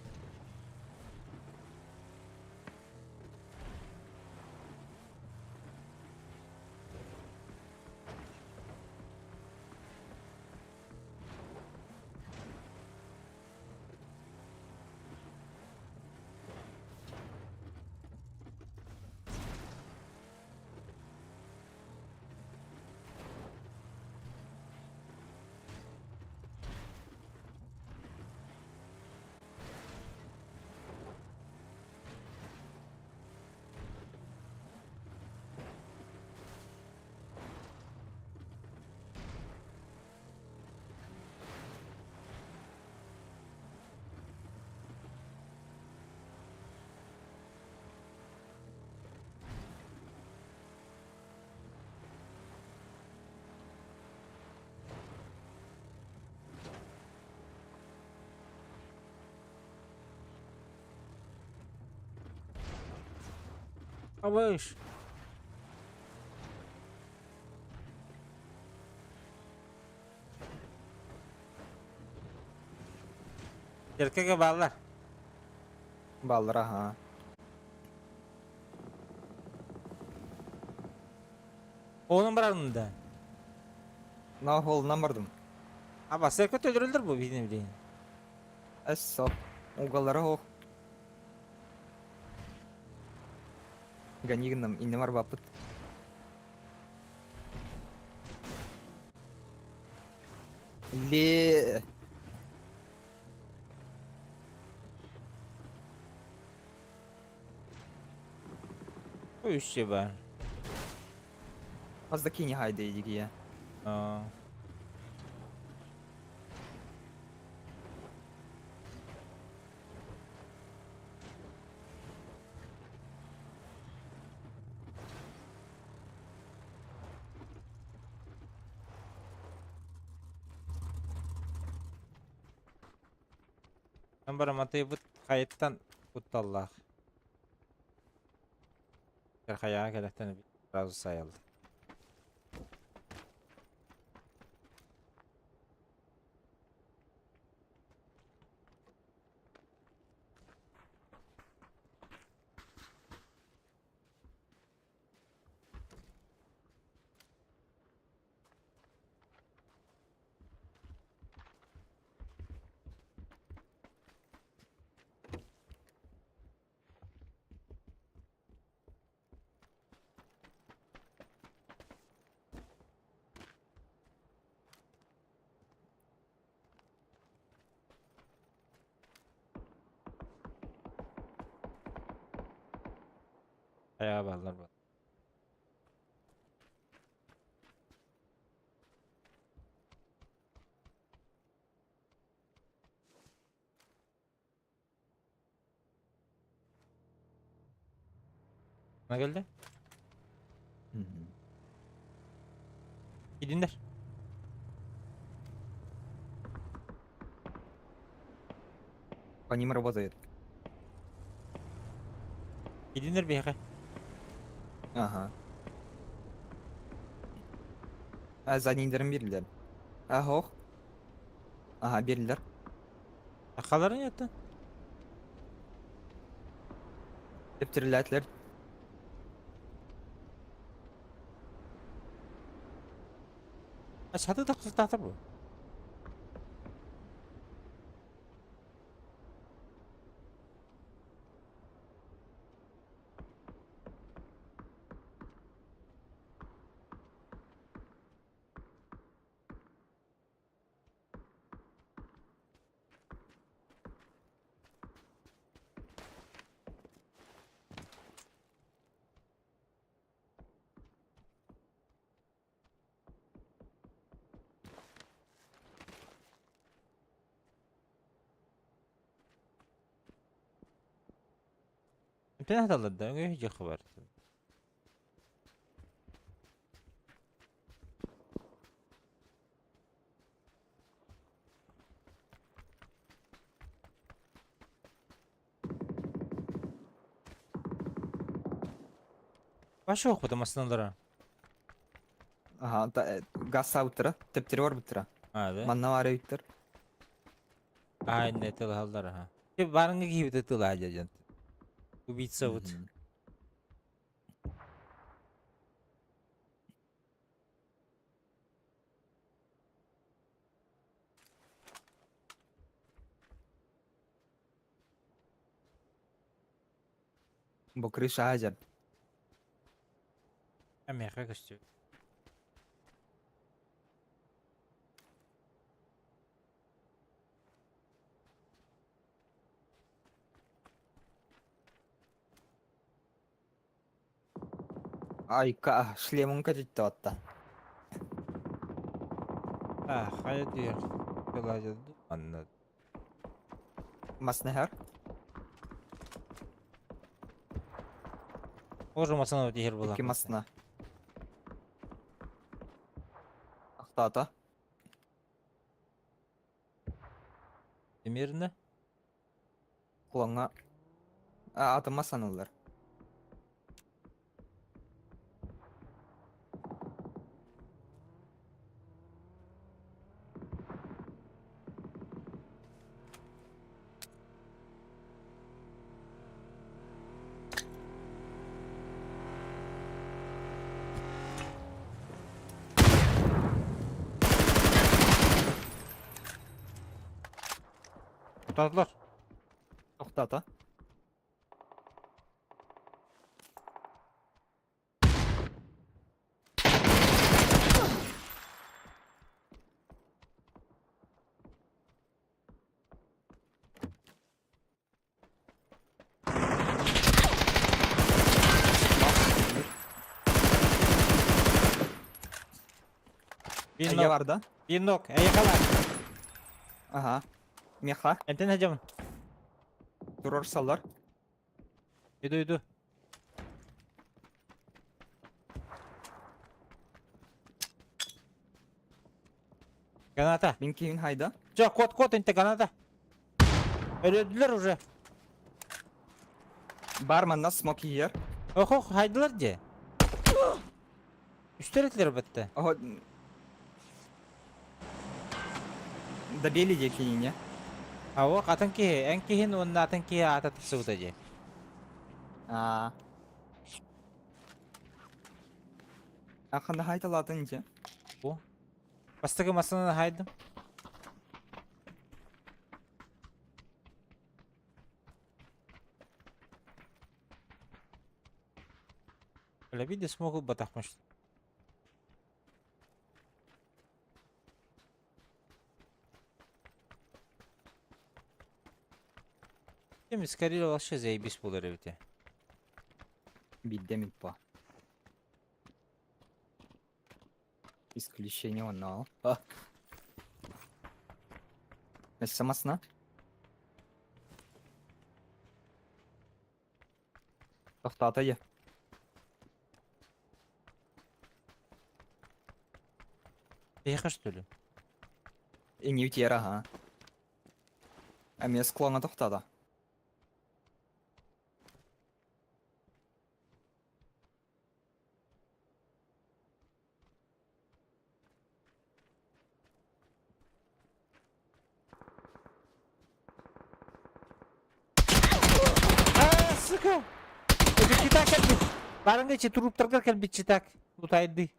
Абыш. Эркеге баллар. Баллар, аха. Оҕунан барарын да. На холунан бардым. Аба, сэркэ төлөрөлдөр бу биһини билигин. Эс со. Угаллара ох. Ганигным иннем арбаппыт. Ле. Үс бар. Аз да кини хайда идигия. Аа. Бара матыйбыт хайыттан кутталлаах. Хайаҕа кэлэхтэн сразу сайалды. Хайаҕа бааллар бу. Она келді? Gidinler. По ним работает. Gidinler биһиэхэ. Ага. А, заднийдерин бирилер. А, ох. Ага, бирилер. Сахаларын ятты. Тептирилээтлер. А саты тахсыстаахтар бу. Эмтэн хаталлар да, өҥө дьахы бар. Башы оқпыды масыналара. Ага, та, газ ауттыра. Тептири бар буттыра. А, да? Манна бар эбиттер. А, не тылалар, ага. Барыңы киһибит тыла дьэн. Убийца вот. Бу крыша азер. Эмиэхэ көстүү. Айка, шлемун кэтитте атта. А, хайа диэр. Тыла Анна. Маснахар. Ожу масына тиһэр буолар. Икки масна. Ахтаата. Эмиэринэ? Кулаңа. А, атыма санылар. Тутаатылар. Тохтоото. Биир Эйэ нок. бар да? Биир нок. Эйэхэлэр. Ага. Меха. Энтэн хадьабын. Турорсаллар. Иду, иду. Граната. Мин киһин хайда. Чё, кот, кот, инте граната. Өлөдүлэр уже. Бар манна смок иһэр. Ох, ох, хайдылар дии. Үстэр этилэр бэтте. Ого. Добили дии кинини. Ауа, атын киһи, эн киһин уонна атын киһи аата тахсыбыта дии. Аа. Аханда хайталатын дьэ. Бу. Бастакы массыынаны хаайдым. Бля, биир да смог ылбатахпын что. Ким скорее вообще заебись буолар эбитэ. Биирдэ эмит по. Исключение онно. А. Өссө масна. Тохтоото дьэ. Тихо, что ли? Иҥиутиэр аһа. Эмиэ склоҥҥа тохтоото. А, сука! Это читак кэлбит. Барыҥҥа ичи труптаргар кэлбит читак. Утайды.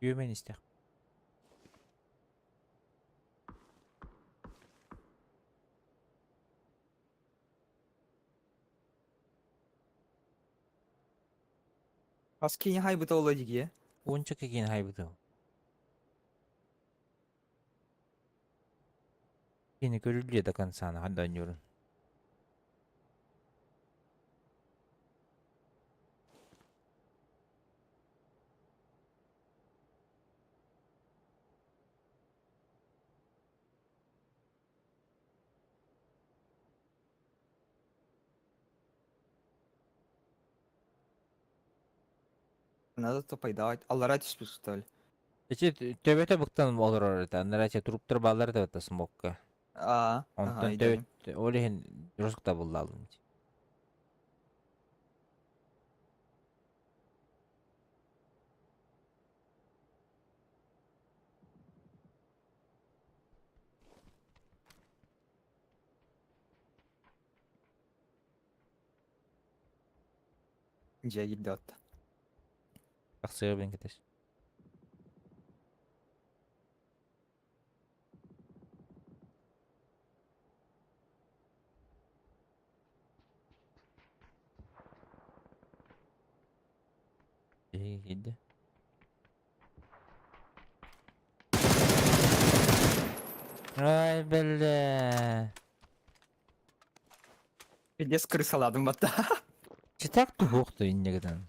Үөмэн истэх. Хас киһи хайбыта ол дигиэ? Уонча киһини хайбыта. Кини көрүллүө до конца наһаа Надо тупайдавать. Аллара түспүт что ли? Эти төбөтө быктан олорор этэ. Аннара эти труптар бааллар этэ смокка. Аа, Онтон төбөт ол иһин жестко табыллаалым. Дьэ идет. Тахсыа бин кэтэс. Киирдэ. Ай, бля. Пиздец крысаладым батта. Читак туһуохту иннигитэн.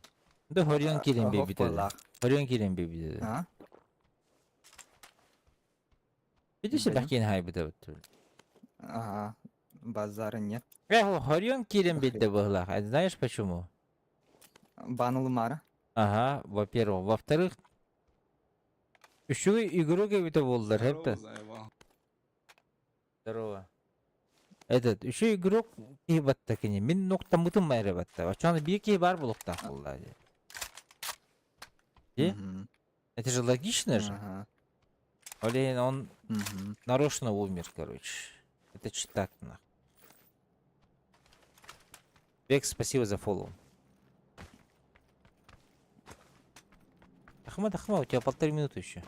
Да хорьон киирэн биэрбитэ. Хорьон киирэн биэрбитэ. А? Видишь, бакин хайбыта бут. Ага. Базара нет. Эх, хорьон киирэн биэрдэ быһылаах. А знаешь почему? Бан Лумара. Ага, во-первых. Во-вторых, үчүгэй игрок эбитэ буоллар, это. Здорово. Этот, үчүгэй игрок киһи батта кини. Мин ноктаммытым майра батта. Очону биир киһи баар буолуохтаах буолла дии. И? Это же логично же. Ага. Блин, он Мгм. нарочно умер, короче. Это читак, нах. Бек, спасибо за фоллоу. Ахмад, Ахмад, у тебя 1,5 минуты еще.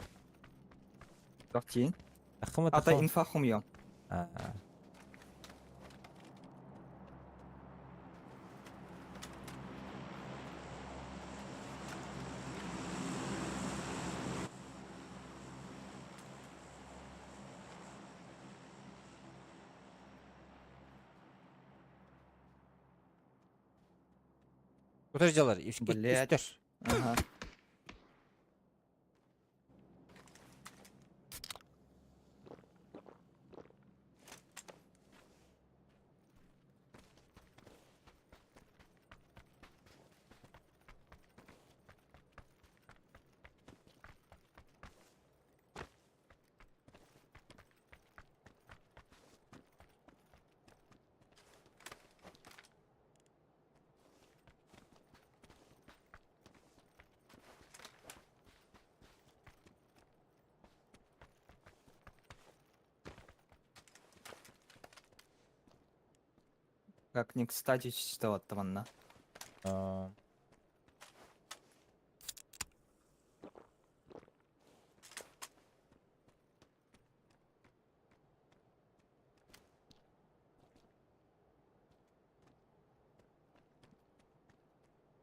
Тохтин. Ахмад, Ата Ахмад. инфа хумьё. А, а. Подожди, Блядь. Ага. Как не кстати что манна. А,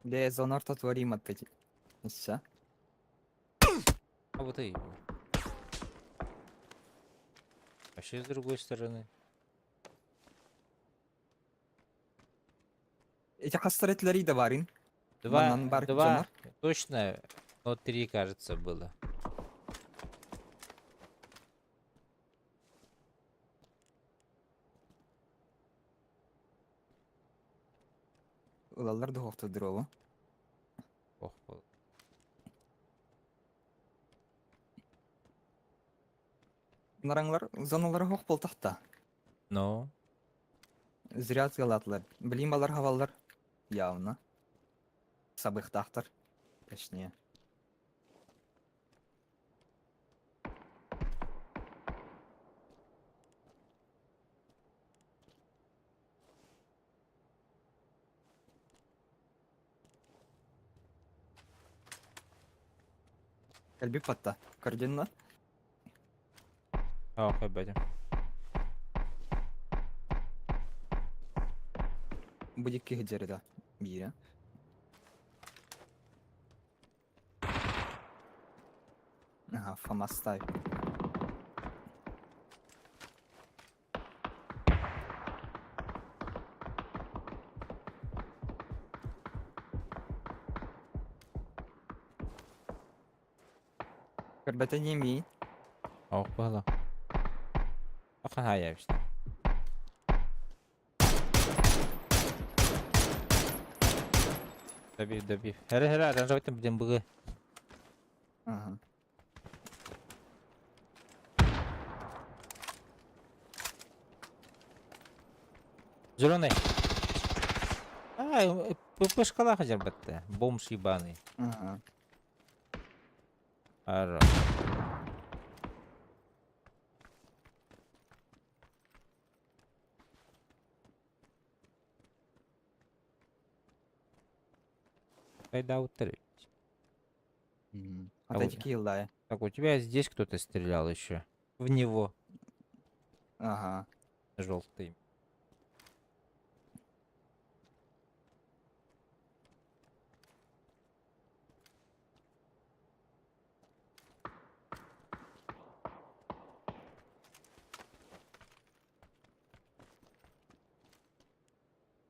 Бля, зонор творим опять. Все. А вот и. Вообще с другой стороны. Эти хастаретлери да барин. Два, Манан бар два, зонор. точно, но три, кажется, было. Ылаллар духовта дрову. Ох, бол. Нараҥлар зоналара суох буолтахта. Но. Зря сыалаатылар. Билим балар хабаллар. Явно. Сабыахтаахтар. Точнее. Кэлбит батта. Көрдүн Ох, көрбөтүм. Бу дикки сылдьар да биирэ. Ага, Фомастай. Көрбөтө ньимии. Ох, быһыла. Ахан хаайа эбит. Добив, добив. Хәрі, хәрі, аранжавайтын биден бұғы. Ага. Зеленый. Ай, ППшкалаах дьарбатта. Бомж ебаный. Ага. Ара. Хайдаут А вот. эти килл, Так, у тебя здесь кто-то стрелял еще. В него. Ага. Желтый.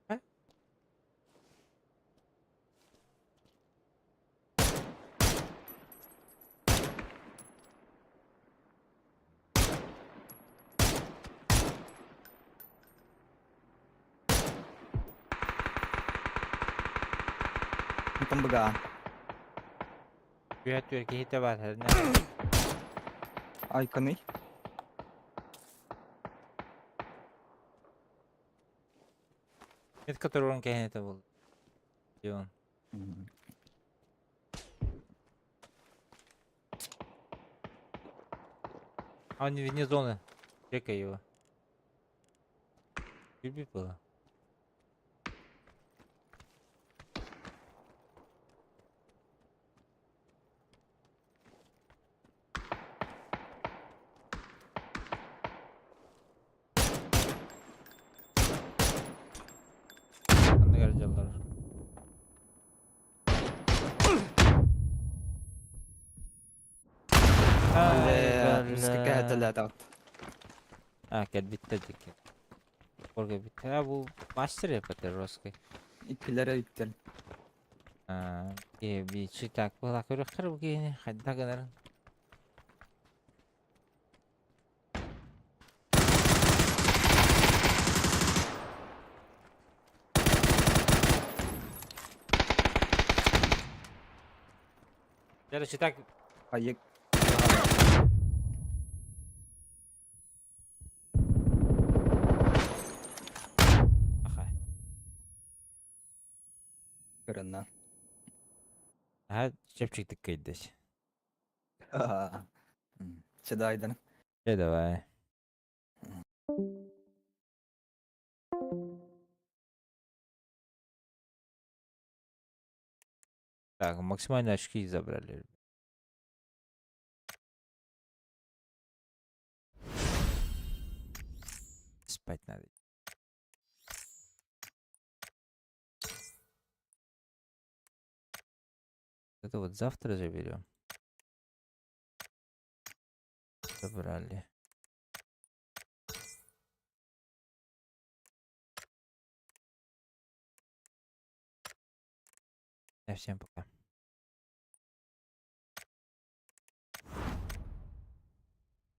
А? Там быга. Түһэ түһэ киһитэ бар. Айканы. Мет который он киһитэ был. Где он? А он вне зоны. Чекай его. Любит было. Ханныгар дьаллар. Ай, бля. А, кэлбиттэ дики. Корга битте. А, бу мастер эпэтэр русский. Иккилere үттер. А, би так була көрөхтөр бу киһини хайда гынарын. Короче, так Айык. Аха. Көрөннө. Аха, чэпчиктик кыйдыш. Чыдайдын. Э, давай. Так, максимально очки забрали. Спать надо. Это вот завтра заберем. Забрали. Всем пока.